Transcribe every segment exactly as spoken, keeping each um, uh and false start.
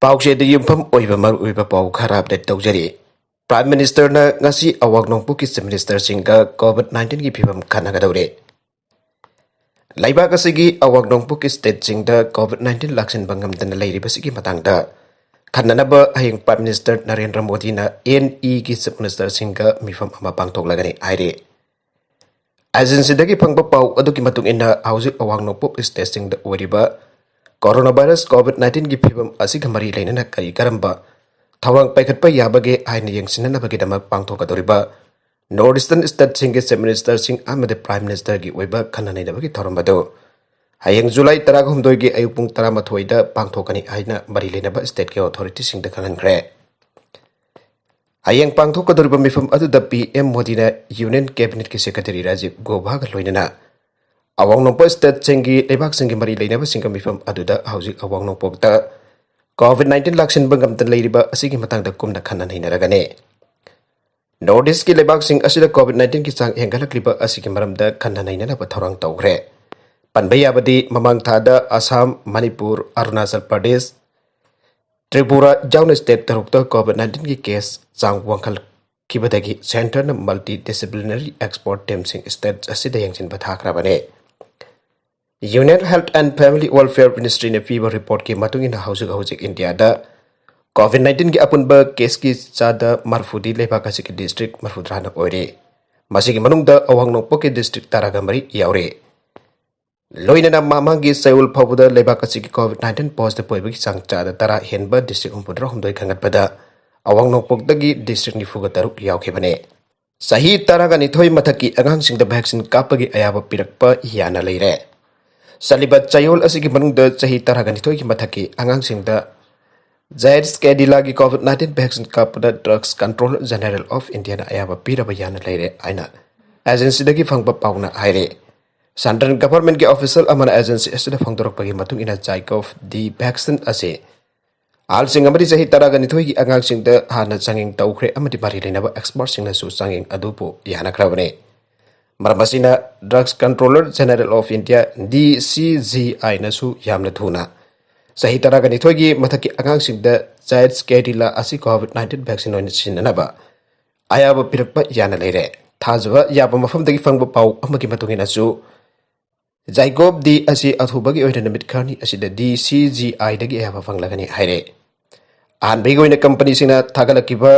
ꯄꯥꯎꯆꯦꯗ ꯌꯨꯝꯐꯝ ꯑꯣꯏꯕ ꯃꯔꯨꯑꯣꯏꯕ ꯄꯥꯎ ꯈꯔ ꯑꯞꯗꯦꯠ ꯇꯧꯖꯔꯤ꯫ ꯄ꯭ꯔꯥꯏꯝ ꯃꯤꯅꯤꯁꯇꯔꯅ ꯉꯁꯤ ꯑꯋꯥꯡ ꯅꯣꯡꯄꯣꯛꯀꯤ ꯆꯤꯐ ꯃꯤꯅꯤꯁꯇꯔꯁꯤꯡꯒ ꯀꯣꯚꯤꯗ ꯅꯥꯏꯟꯇꯤꯟꯒꯤ ꯐꯤꯕꯝ ꯈꯟꯅꯒꯗꯧꯔꯦ꯫ ꯂꯩꯕꯥꯛ ꯑꯁꯤꯒꯤ ꯑꯋꯥꯡ ꯅꯣꯡꯄꯣꯛꯀꯤ ꯁ꯭ꯇꯦꯠꯁꯤꯡꯗ ꯀꯣꯚꯤꯗ ꯅꯥꯏꯟꯇꯤꯟ ꯂꯥꯛꯁꯤꯟꯕ ꯉꯝꯗꯅ ꯂꯩꯔꯤꯕꯁꯤꯒꯤ ꯃꯇꯥꯡꯗ ꯈꯟꯅꯅꯕ ꯍꯌꯦꯡ ꯄ꯭ꯔꯥꯏꯝ ꯃꯤꯅꯤꯁꯇꯔ ꯅꯔꯦꯟꯗ꯭ꯔ ꯃꯣꯗꯤꯅ ꯑꯦꯟ ꯏꯒꯤ ꯆꯤꯐ ꯃꯤꯅꯤꯁꯇꯔꯁꯤꯡꯒ ꯃꯤꯐꯝ ꯑꯃ ꯄꯥꯡꯊꯣꯛꯂꯒꯅꯤ ꯍꯥꯏꯔꯤ꯫ ꯑꯦꯖꯦꯟꯁꯤꯗꯒꯤ ꯐꯪꯕ ꯄꯥꯎ ꯑꯗꯨꯒꯤ ꯃꯇꯨꯡ ꯏꯟꯅ ꯍꯧꯖꯤꯛ ꯑꯋꯥꯡ ꯅꯣꯡꯄꯣꯛ ꯁ꯭ꯇꯦꯠꯁꯤꯡꯗ ꯑꯣꯏꯔꯤꯕ ꯀꯣꯔꯣꯅꯥ ꯚꯥꯏꯔꯁ ꯀꯣꯚꯤꯗ ꯅꯥꯏꯟꯇꯤꯟꯒꯤ ꯐꯤꯕꯝ ꯑꯁꯤꯒ ꯃꯔꯤ ꯂꯩꯅꯅ ꯀꯔꯤ ꯀꯔꯝꯕ ꯊꯧꯔꯥꯡ ꯄꯥꯏꯈꯠꯄ ꯌꯥꯕꯒꯦ ꯍꯥꯏꯅ ꯌꯦꯡꯁꯤꯟꯅꯅꯕꯒꯤꯗꯃꯛ ꯄꯥꯡꯊꯣꯛꯀꯗꯧꯔꯤꯕ ꯅꯣꯔꯠ ꯏꯁꯇꯔꯟ ꯁ꯭ꯇꯦꯠꯁꯤꯡꯒꯤ ꯆꯤꯐ ꯃꯤꯅꯤꯁꯇꯔꯁꯤꯡ ꯑꯃꯗꯤ ꯄ꯭ꯔꯥꯏꯝ ꯃꯤꯅꯤꯁꯇꯔꯒꯤ ꯑꯣꯏꯕ ꯈꯟꯅ ꯅꯩꯅꯕꯒꯤ ꯊꯧꯔꯝ ꯑꯗꯨ ꯍꯌꯦꯡ ꯖꯨꯂꯥꯏ ꯇꯔꯥꯍꯨꯝꯗꯣꯏꯒꯤ ꯑꯌꯨꯛ ꯄꯨꯡ ꯇꯔꯥꯃꯥꯊꯣꯏꯗ ꯄꯥꯡꯊꯣꯛꯀꯅꯤ ꯍꯥꯏꯅ ꯃꯔꯤ ꯂꯩꯅꯕ ꯁ꯭ꯇꯦꯠꯀꯤ ꯑꯣꯊꯣꯔꯤꯇꯤꯁꯤꯡꯗ ꯈꯪꯍꯟꯈ꯭ꯔꯦ꯫ ꯍꯌꯦꯡ ꯄꯥꯡꯊꯣꯛꯀꯗꯧꯔꯤꯕ ꯃꯤꯐꯝ ꯑꯗꯨꯗ ꯄꯤ ꯑꯦꯝ ꯃꯣꯗꯤꯅ ꯌꯨꯅꯤꯌꯟ ꯀꯦꯕꯤꯅꯦꯠꯀꯤ ꯁꯦꯀ꯭ꯔꯦꯇꯔꯤ ꯔꯥꯖꯤꯕ ꯒꯣꯚꯥꯒ ꯂꯣꯏꯅꯅ ꯑꯋꯥꯡ ꯅꯣꯡꯄꯣꯛ ꯁ꯭ꯇꯦꯠꯁꯤꯡꯒꯤ ꯂꯩꯕꯥꯛꯁꯤꯡꯒꯤ ꯃꯔꯤ ꯂꯩꯅꯕꯁꯤꯡꯒ ꯃꯤꯐꯝ ꯑꯗꯨꯗ ꯍꯧꯖꯤꯛ ꯑꯋꯥꯡ ꯅꯣꯡꯄꯣꯛꯇ ꯀꯣꯚꯤꯗ ꯅꯥꯏꯟꯇꯤꯟ ꯂꯥꯛꯁꯤꯟꯕ ꯉꯝꯗꯅ ꯂꯩꯔꯤꯕ ꯑꯁꯤꯒꯤ ꯃꯇꯥꯡꯗ ꯀꯨꯞꯅ ꯈꯟꯅ ꯅꯩꯅꯔꯒꯅꯤ꯫ ꯅꯣꯔꯠ ꯏꯁꯀꯤ ꯂꯩꯕꯥꯛꯁꯤꯡ ꯑꯁꯤꯗ ꯀꯣꯚꯤꯗ ꯅꯥꯏꯟꯇꯤꯟꯒꯤ ꯆꯥꯡ ꯍꯦꯟꯒꯠꯂꯛꯂꯤꯕ ꯑꯁꯤꯒꯤ ꯃꯔꯝꯗ ꯈꯟꯅ ꯅꯩꯅꯅꯕ ꯊꯧꯔꯥꯡ ꯇꯧꯈ꯭ꯔꯦ꯫ ꯄꯟꯕ ꯌꯥꯕꯗꯤ ꯃꯃꯥꯡ ꯊꯥꯗ ꯑꯁꯥꯝ, ꯃꯅꯤꯄꯨꯔ, ꯑꯔꯨꯅꯥꯆꯜ ꯄ꯭ꯔꯗꯦꯁ, ꯇ꯭ꯔꯤꯄꯨꯔꯥ ꯌꯥꯎꯅ ꯁ꯭ꯇꯦꯠ ꯇꯔꯨꯛꯇ ꯀꯣꯚꯤꯗ ꯅꯥꯏꯟꯇꯤꯟꯒꯤ ꯀꯦꯁ ꯆꯥꯡ ꯋꯥꯡꯈꯠꯈꯤꯕꯗꯒꯤ ꯁꯦꯟꯇꯔꯅ ꯃꯜꯇꯤ ꯗꯤꯁꯤꯄ꯭ꯂꯤꯅꯔꯤ ꯑꯦꯛꯁꯄꯔꯠ ꯇꯤꯝꯁꯤꯡ ꯁ꯭ꯇꯦꯠ ꯑꯁꯤꯗ ꯌꯦꯡꯁꯤꯟꯕ ꯊꯥꯈ꯭ꯔꯕꯅꯤ꯫ Union health and family welfare ꯃꯤꯅꯤꯁꯇ꯭ꯔꯤꯅ ꯄꯤꯕ ꯔꯤꯄꯣꯔꯠꯀꯤ ꯃꯇꯨꯡ ꯏꯟꯅ ꯍꯧꯖꯤꯛ ꯍꯧꯖꯤꯛ ꯏꯟꯗꯤꯌꯥꯗ ꯀꯣꯚꯤꯗ ꯅꯥꯏꯟꯇꯤꯟꯒꯤ ꯑꯄꯨꯟꯕ ꯀꯦꯁꯀꯤ ꯆꯥꯗ ꯃꯔꯤꯐꯨꯗꯤ ꯂꯩꯕꯥꯛ ꯑꯁꯤꯒꯤ ꯗꯤꯁꯇ꯭ꯔꯤꯛ ꯃꯔꯤꯐꯨꯇꯔꯥꯅ ꯑꯣꯏꯔꯤ꯫ ꯃꯁꯤꯒꯤ ꯃꯅꯨꯡꯗ ꯑꯋꯥꯡ ꯅꯣꯡꯄꯣꯛꯀꯤ ꯗꯤꯁꯇ꯭ꯔꯤꯛ ꯇꯔꯥꯒ ꯃꯔꯤ ꯌꯥꯎꯔꯤ꯫ ꯂꯣꯏꯅꯅ ꯃꯃꯥꯡꯒꯤ ꯆꯌꯣꯜ ꯐꯥꯎꯕꯗ ꯂꯩꯕꯥꯛ ꯑꯁꯤꯒꯤ ꯀꯣꯚꯤꯗ ꯅꯥꯏꯟꯇꯤꯟ ꯄꯣꯖꯤꯇꯤꯚ ꯑꯣꯏꯕꯒꯤ ꯆꯥꯡ ꯆꯥꯗ ꯇꯔꯥ ꯍꯦꯟꯕ ꯗꯤꯁꯇ꯭ꯔꯤꯛ ꯍꯨꯝꯐꯨꯇꯔꯥ ꯍꯨꯝꯗꯣꯏ ꯈꯟꯒꯠꯄꯗ ꯑꯋꯥꯡ ꯅꯣꯡꯄꯣꯛꯇꯒꯤ ꯗꯤꯁꯇ꯭ꯔꯤꯛ ꯅꯤꯐꯨꯒ ꯇꯔꯨꯛ ꯌꯥꯎꯈꯤꯕꯅꯤ꯫ ꯆꯍꯤ ꯇꯔꯥꯒ ꯅꯤꯊꯣꯏ ꯃꯊꯛꯀꯤ ꯑꯉꯥꯡꯁꯤꯡꯗ ꯚꯦꯛꯁꯤꯟ ꯀꯥꯞꯄꯒꯤ ꯑꯌꯥꯕ ꯄꯤꯔꯛꯄ ꯌꯥꯅ ꯂꯩꯔꯦ꯫ ꯆꯠꯂꯤꯕ ꯆꯌꯣꯜ ꯑꯁꯤꯒꯤ ꯃꯅꯨꯡꯗ ꯆꯍꯤ ꯇꯔꯥꯒ ꯅꯤꯊꯣꯏꯒꯤ ꯃꯊꯛꯀꯤ ꯑꯉꯥꯡꯁꯤꯡꯗ ꯖꯥꯏꯗꯁ ꯀꯦꯗꯤꯂꯥꯒꯤ ꯀꯣꯚꯤꯗ ꯅꯥꯏꯟꯇꯤꯟ ꯚꯦꯛꯁꯤꯟ ꯀꯥꯞꯄꯗ ꯗ꯭ꯔꯒꯁ ꯀꯟꯇ꯭ꯔꯣꯂꯔ ꯖꯦꯅꯦꯔꯦꯜ ꯑꯣꯐ ꯏꯟꯗꯤꯌꯥꯅ ꯑꯌꯥꯕ ꯄꯤꯔꯕ ꯌꯥꯅ ꯂꯩꯔꯦ ꯍꯥꯏꯅ ꯑꯦꯖꯦꯟꯁꯤꯗꯒꯤ ꯐꯪꯕ ꯄꯥꯎꯅ ꯍꯥꯏꯔꯤ꯫ ꯁꯦꯟꯇ꯭ꯔꯦꯜ ꯒꯚꯔꯟꯃꯦꯟꯠꯀꯤ ꯑꯣꯐꯤꯁꯤꯌꯦꯜ ꯑꯃꯅ ꯑꯦꯖꯦꯟꯁꯤ ꯑꯁꯤꯗ ꯐꯣꯡꯗꯣꯔꯛꯄꯒꯤ ꯃꯇꯨꯡ ꯏꯟꯅ ꯖꯥꯏꯀꯣꯚ ꯗꯤ ꯚꯦꯛꯁꯤꯟ ꯑꯁꯤ ꯑꯍꯜꯁꯤꯡ ꯑꯃꯗꯤ ꯆꯍꯤ ꯇꯔꯥꯒ ꯅꯤꯊꯣꯏꯒꯤ ꯑꯉꯥꯡꯁꯤꯡꯗ ꯍꯥꯟꯅ ꯆꯥꯡꯌꯦꯡ ꯇꯧꯈ꯭ꯔꯦ ꯑꯃꯗꯤ ꯃꯔꯤ ꯂꯩꯅꯕ ꯑꯦꯛꯁꯄꯔꯠꯁꯤꯡꯅꯁꯨ ꯆꯥꯡꯌꯦꯡ ꯑꯗꯨꯕꯨ ꯌꯥꯅꯈ꯭ꯔꯕꯅꯤ꯫ ꯃꯔꯝ ꯑꯁꯤꯅ drugs controller general of India, D C G ꯑꯥꯏꯅꯁꯨ ꯌꯥꯝꯅ ꯊꯨꯅ ꯆꯍꯤ ꯇꯔꯥꯒ ꯅꯤꯊꯣꯏꯒꯤ ꯃꯊꯛꯀꯤ ꯑꯉꯥꯡꯁꯤꯡꯗ ꯖꯥꯏꯗꯁ ꯀꯦꯗꯤꯂꯥ ꯑꯁꯤ ꯀꯣꯚꯤꯗ ꯅꯥꯏꯟꯇꯤꯟ ꯚꯦꯛꯁꯤꯟ ꯑꯣꯏꯅ ꯁꯤꯖꯤꯟꯅꯅꯕ ꯑꯌꯥꯕ ꯄꯤꯔꯛꯄ ꯌꯥꯅ ꯂꯩꯔꯦ꯫ ꯊꯥꯖꯕ ꯌꯥꯕ ꯃꯐꯝꯗꯒꯤ ꯐꯪꯕ ꯄꯥꯎ ꯑꯃꯒꯤ ꯃꯇꯨꯡ ꯏꯟꯅꯁꯨ, ꯖꯥꯏꯀꯣꯞ ꯗꯤ ꯑꯁꯤ ꯑꯊꯨꯕꯒꯤ ꯑꯣꯏꯅ ꯅꯨꯃꯤꯠ ꯈꯔꯅꯤ ꯑꯁꯤꯗ ꯗꯤ ꯁꯤ ꯖꯤ ꯑꯥꯏꯗꯒꯤ ꯑꯌꯥꯕ ꯐꯪꯂꯒꯅꯤ ꯍꯥꯏꯔꯦ꯫ ꯑꯍꯥꯟꯕꯒꯤ ꯑꯣꯏꯅ ꯀꯝꯄꯅꯤꯁꯤꯡꯅ ꯊꯥꯒꯠꯂꯛꯈꯤꯕ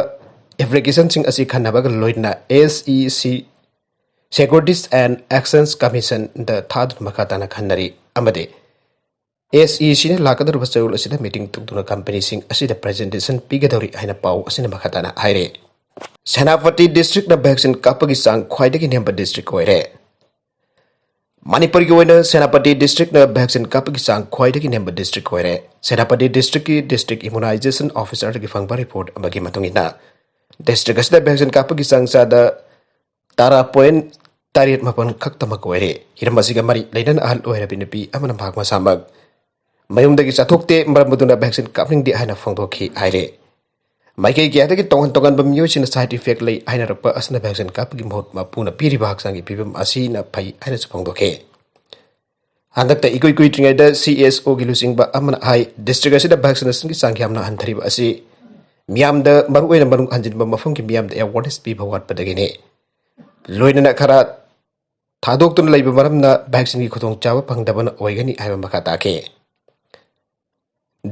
ꯑꯦꯄ꯭ꯂꯤꯀꯦꯁꯟꯁꯤꯡ ꯑꯁꯤ ꯈꯟꯅꯕꯒ ꯂꯣꯏꯅꯅ S E C, Securities and Exchange Commission ꯗ ꯊꯥꯗꯨꯅ ꯃꯈꯥ ꯇꯥꯅ ꯈꯟꯅꯔꯤ ꯑꯃꯗꯤ S E C ꯅ ꯂꯥꯛꯀꯗꯧꯔꯤꯕ ꯆꯌꯣꯜ ꯑꯁꯤꯗ ꯃꯤꯇꯤꯡ ꯇꯧꯗꯨꯅ ꯀꯝꯄꯅꯤꯁꯤꯡ ꯑꯁꯤꯗ ꯄ꯭ꯔꯖꯦꯟꯇꯦꯁꯟ ꯄꯤꯒꯗꯧꯔꯤ ꯍꯥꯏꯅ ꯄꯥꯎ ꯑꯁꯤꯅ ꯃꯈꯥ ꯇꯥꯅ ꯍꯥꯏꯔꯦ꯫ ꯁꯦꯅꯥꯄꯇꯤ ꯗꯤꯁꯇ꯭ꯔꯤꯛꯅ ꯚꯦꯛꯁꯤꯟ ꯀꯥꯞꯄꯒꯤ ꯆꯥꯡ ꯈ꯭ꯋꯥꯏꯗꯒꯤ ꯅꯦꯝꯕ ꯗꯤꯁꯇ꯭ꯔꯤꯛ ꯑꯣꯏꯔꯦ꯫ ꯃꯅꯤꯄꯨꯔꯒꯤ ꯑꯣꯏꯅ ꯁꯦꯅꯥꯄꯇꯤ ꯗꯤꯁꯇ꯭ꯔꯤꯛꯅ ꯚꯦꯛꯁꯤꯟ ꯀꯥꯞꯄꯒꯤ ꯆꯥꯡ ꯈ꯭ꯋꯥꯏꯗꯒꯤ ꯅꯦꯝꯕ ꯗꯤꯁꯇ꯭ꯔꯤꯛ ꯑꯣꯏꯔꯦ꯫ ꯁꯦꯅꯥꯄꯇꯤ ꯗꯤꯁꯇ꯭ꯔꯤꯛꯀꯤ ꯗꯤꯁꯇ꯭ꯔꯤꯛ ꯏꯃ꯭ꯌꯨꯅꯥꯏꯖꯦꯁꯟ ꯑꯣꯐꯤꯁꯔꯗꯒꯤ ꯐꯪꯕ ꯔꯤꯄꯣꯔꯠ ꯑꯃꯒꯤ ꯃꯇꯨꯡ ꯏꯟꯅ, ꯗꯤꯁꯇ꯭ꯔꯤꯛ ꯑꯁꯤꯗ ꯚꯦꯛꯁꯤꯟ ꯀꯥꯞꯄꯒꯤ ꯆꯥꯡ ꯆꯥꯗ ꯇꯔꯥ ꯄꯣꯏꯟ ꯇꯔꯦꯠ ꯃꯥꯄꯟ ꯈꯛꯇꯃꯛ ꯑꯣꯏꯔꯦ꯫ ꯍꯤꯔꯝ ꯑꯁꯤꯒ ꯃꯔꯤ ꯂꯩꯅꯅ ꯑꯍꯜ ꯑꯣꯏꯔꯕꯤ ꯅꯨꯄꯤ ꯑꯃꯅ ꯃꯍꯥꯛ ꯃꯁꯥꯃꯛ ꯃꯌꯨꯝꯗꯒꯤ ꯆꯠꯊꯣꯛꯇꯦ, ꯃꯔꯝ ꯑꯗꯨꯅ ꯚꯦꯛꯁꯤꯟ ꯀꯥꯞꯅꯤꯡꯗꯦ ꯍꯥꯏꯅ ꯐꯣꯡꯗꯣꯛꯈꯤ ꯍꯥꯏꯔꯦ꯫ ꯃꯥꯏꯀꯩ ꯀꯌꯥꯗꯒꯤ ꯇꯣꯉꯥꯟ ꯇꯣꯉꯥꯟꯕ ꯃꯤꯑꯣꯏꯁꯤꯡꯅ ꯁꯥꯏꯗ ꯏꯐꯦꯛ ꯂꯩ ꯍꯥꯏꯅꯔꯛꯄ ꯑꯁꯤꯅ ꯚꯦꯛꯁꯤꯟ ꯀꯥꯞꯄꯒꯤ ꯃꯍꯨꯠ ꯃꯄꯨꯅ ꯄꯤꯔꯤꯕ ꯍꯛꯆꯥꯡꯒꯤ ꯐꯤꯕꯝ ꯑꯁꯤꯅ ꯐꯩ ꯍꯥꯏꯅꯁꯨ ꯐꯣꯡꯗꯣꯛꯈꯤ꯫ ꯍꯟꯗꯛꯇ ꯏꯀꯨꯏ ꯀꯨꯏꯗ꯭ꯔꯤꯉꯩꯗ C S O ꯒꯤ ꯂꯨꯆꯤꯡꯕ ꯑꯃꯅ ꯍꯥꯏ, ꯗꯤꯁꯇ꯭ꯔꯤꯛ ꯑꯁꯤꯗ ꯚꯦꯛꯁꯤꯅꯦꯁꯟꯒꯤ ꯆꯥꯡ ꯌꯥꯝꯅ ꯍꯟꯊꯔꯤꯕ ꯑꯁꯤ ꯃꯤꯌꯥꯝꯗ ꯃꯔꯨꯑꯣꯏꯅ ꯃꯅꯨꯡ ꯍꯟꯖꯤꯟꯕ ꯃꯐꯝꯒꯤ ꯃꯤꯌꯥꯝꯗ ꯑꯦꯋꯥꯔꯅꯦꯁ ꯄꯤꯕ ꯋꯥꯠꯄꯗꯒꯤꯅꯤ꯫ ꯂꯣꯏꯅꯅ ꯈꯔ ꯊꯥꯗꯣꯛꯇꯨꯅ ꯂꯩꯕ ꯃꯔꯝꯅ ꯚꯦꯛꯁꯤꯟꯒꯤ ꯈꯨꯗꯣꯡꯆꯥꯕ ꯐꯪꯗꯕꯅ ꯑꯣꯏꯒꯅꯤ ꯍꯥꯏꯕ ꯃꯈꯥ ꯇꯥꯈꯤ꯫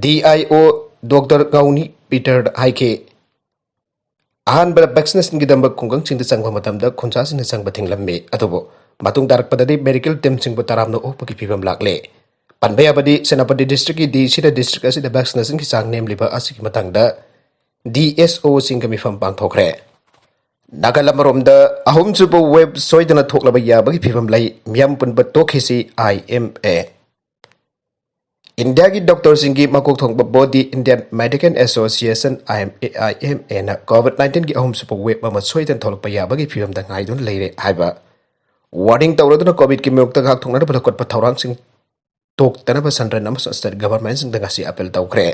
D I O Doctor ꯉꯥꯎꯅꯤ ꯄꯤꯇꯔꯗ ꯍꯥꯏꯈꯤ, ꯑꯍꯥꯟꯕꯗ ꯚꯦꯛꯁꯤꯅꯦꯁꯟꯒꯤꯗꯃꯛ ꯈꯨꯡꯒꯪꯁꯤꯡꯗ ꯆꯪꯕ ꯃꯇꯝꯗ ꯈꯨꯟꯖꯥꯁꯤꯡꯅ ꯆꯪꯕ ꯊꯤꯡꯂꯝꯃꯤ, ꯑꯗꯨꯕꯨ ꯃꯇꯨꯡ ꯇꯥꯔꯛꯄꯗꯗꯤ ꯃꯦꯗꯤꯀꯦꯜ ꯇꯤꯝꯁꯤꯡꯕꯨ ꯇꯔꯥꯝꯅ ꯑꯣꯛꯄꯒꯤ ꯐꯤꯕꯝ ꯂꯥꯛꯂꯦ꯫ ꯄꯟꯕ ꯌꯥꯕꯗꯤ, ꯁꯦꯅꯥꯄꯇꯤ ꯗꯤꯁꯇ꯭ꯔꯤꯛꯀꯤ D C ꯗ ꯗꯤꯁꯇ꯭ꯔꯤꯛ ꯑꯁꯤꯗ ꯚꯦꯛꯁꯤꯅꯦꯁꯟꯒꯤ ꯆꯥꯡ ꯅꯦꯝꯂꯤꯕ ꯑꯁꯤꯒꯤ ꯃꯇꯥꯡꯗ D S O ꯁꯤꯡꯒ ꯃꯤꯐꯝ ꯄꯥꯡꯊꯣꯛꯈ꯭ꯔꯦ꯫ ꯅꯥꯀꯜ ꯑꯃꯔꯣꯝꯗ, ꯑꯍꯨꯝꯁꯨꯕ ꯋꯦꯕ ꯁꯣꯏꯗꯅ ꯊꯣꯛꯂꯕ ꯌꯥꯕꯒꯤ ꯐꯤꯕꯝ ꯂꯩ, ꯃꯤꯌꯥꯝ ꯄꯨꯟꯕ ꯇꯣꯛꯈꯤꯁꯤ, I M A꯫ ꯏꯟꯗꯤꯌꯥꯒꯤ ꯗꯣꯛꯇꯔꯁꯤꯡꯒꯤ ꯃꯀꯣꯛ ꯊꯣꯡꯕ body Indian Medical Association, I M A, I M A ꯅ ꯀꯣꯚꯤꯗ ꯅꯥꯏꯟꯇꯤꯟꯒꯤ ꯑꯍꯨꯝꯁꯨꯕ ꯋꯦꯕ ꯑꯃ ꯁꯣꯏꯗꯅ ꯊꯣꯛꯂꯛꯄ ꯌꯥꯕꯒꯤ ꯐꯤꯕꯝꯗ ꯉꯥꯏꯗꯨꯅ ꯂꯩꯔꯦ ꯍꯥꯏꯕ ꯋꯥꯔꯅꯤꯡ ꯇꯧꯔꯗꯨꯅ ꯀꯣꯚꯤꯗꯀꯤ ꯃꯥꯌꯣꯛꯇ ꯉꯥꯛꯊꯣꯛꯅꯅꯕ ꯂꯧꯈꯠꯄ ꯊꯧꯔꯥꯡꯁꯤꯡ ꯇꯣꯛꯇꯅꯕ ꯁꯦꯟꯇ꯭ꯔꯦꯜ ꯑꯃꯁꯨꯡ ꯁ꯭ꯇꯦꯠ ꯒꯚꯔꯟꯃꯦꯟꯠꯁꯤꯡꯗ ꯉꯁꯤ ꯑꯥꯄꯤꯜ ꯇꯧꯈ꯭ꯔꯦ꯫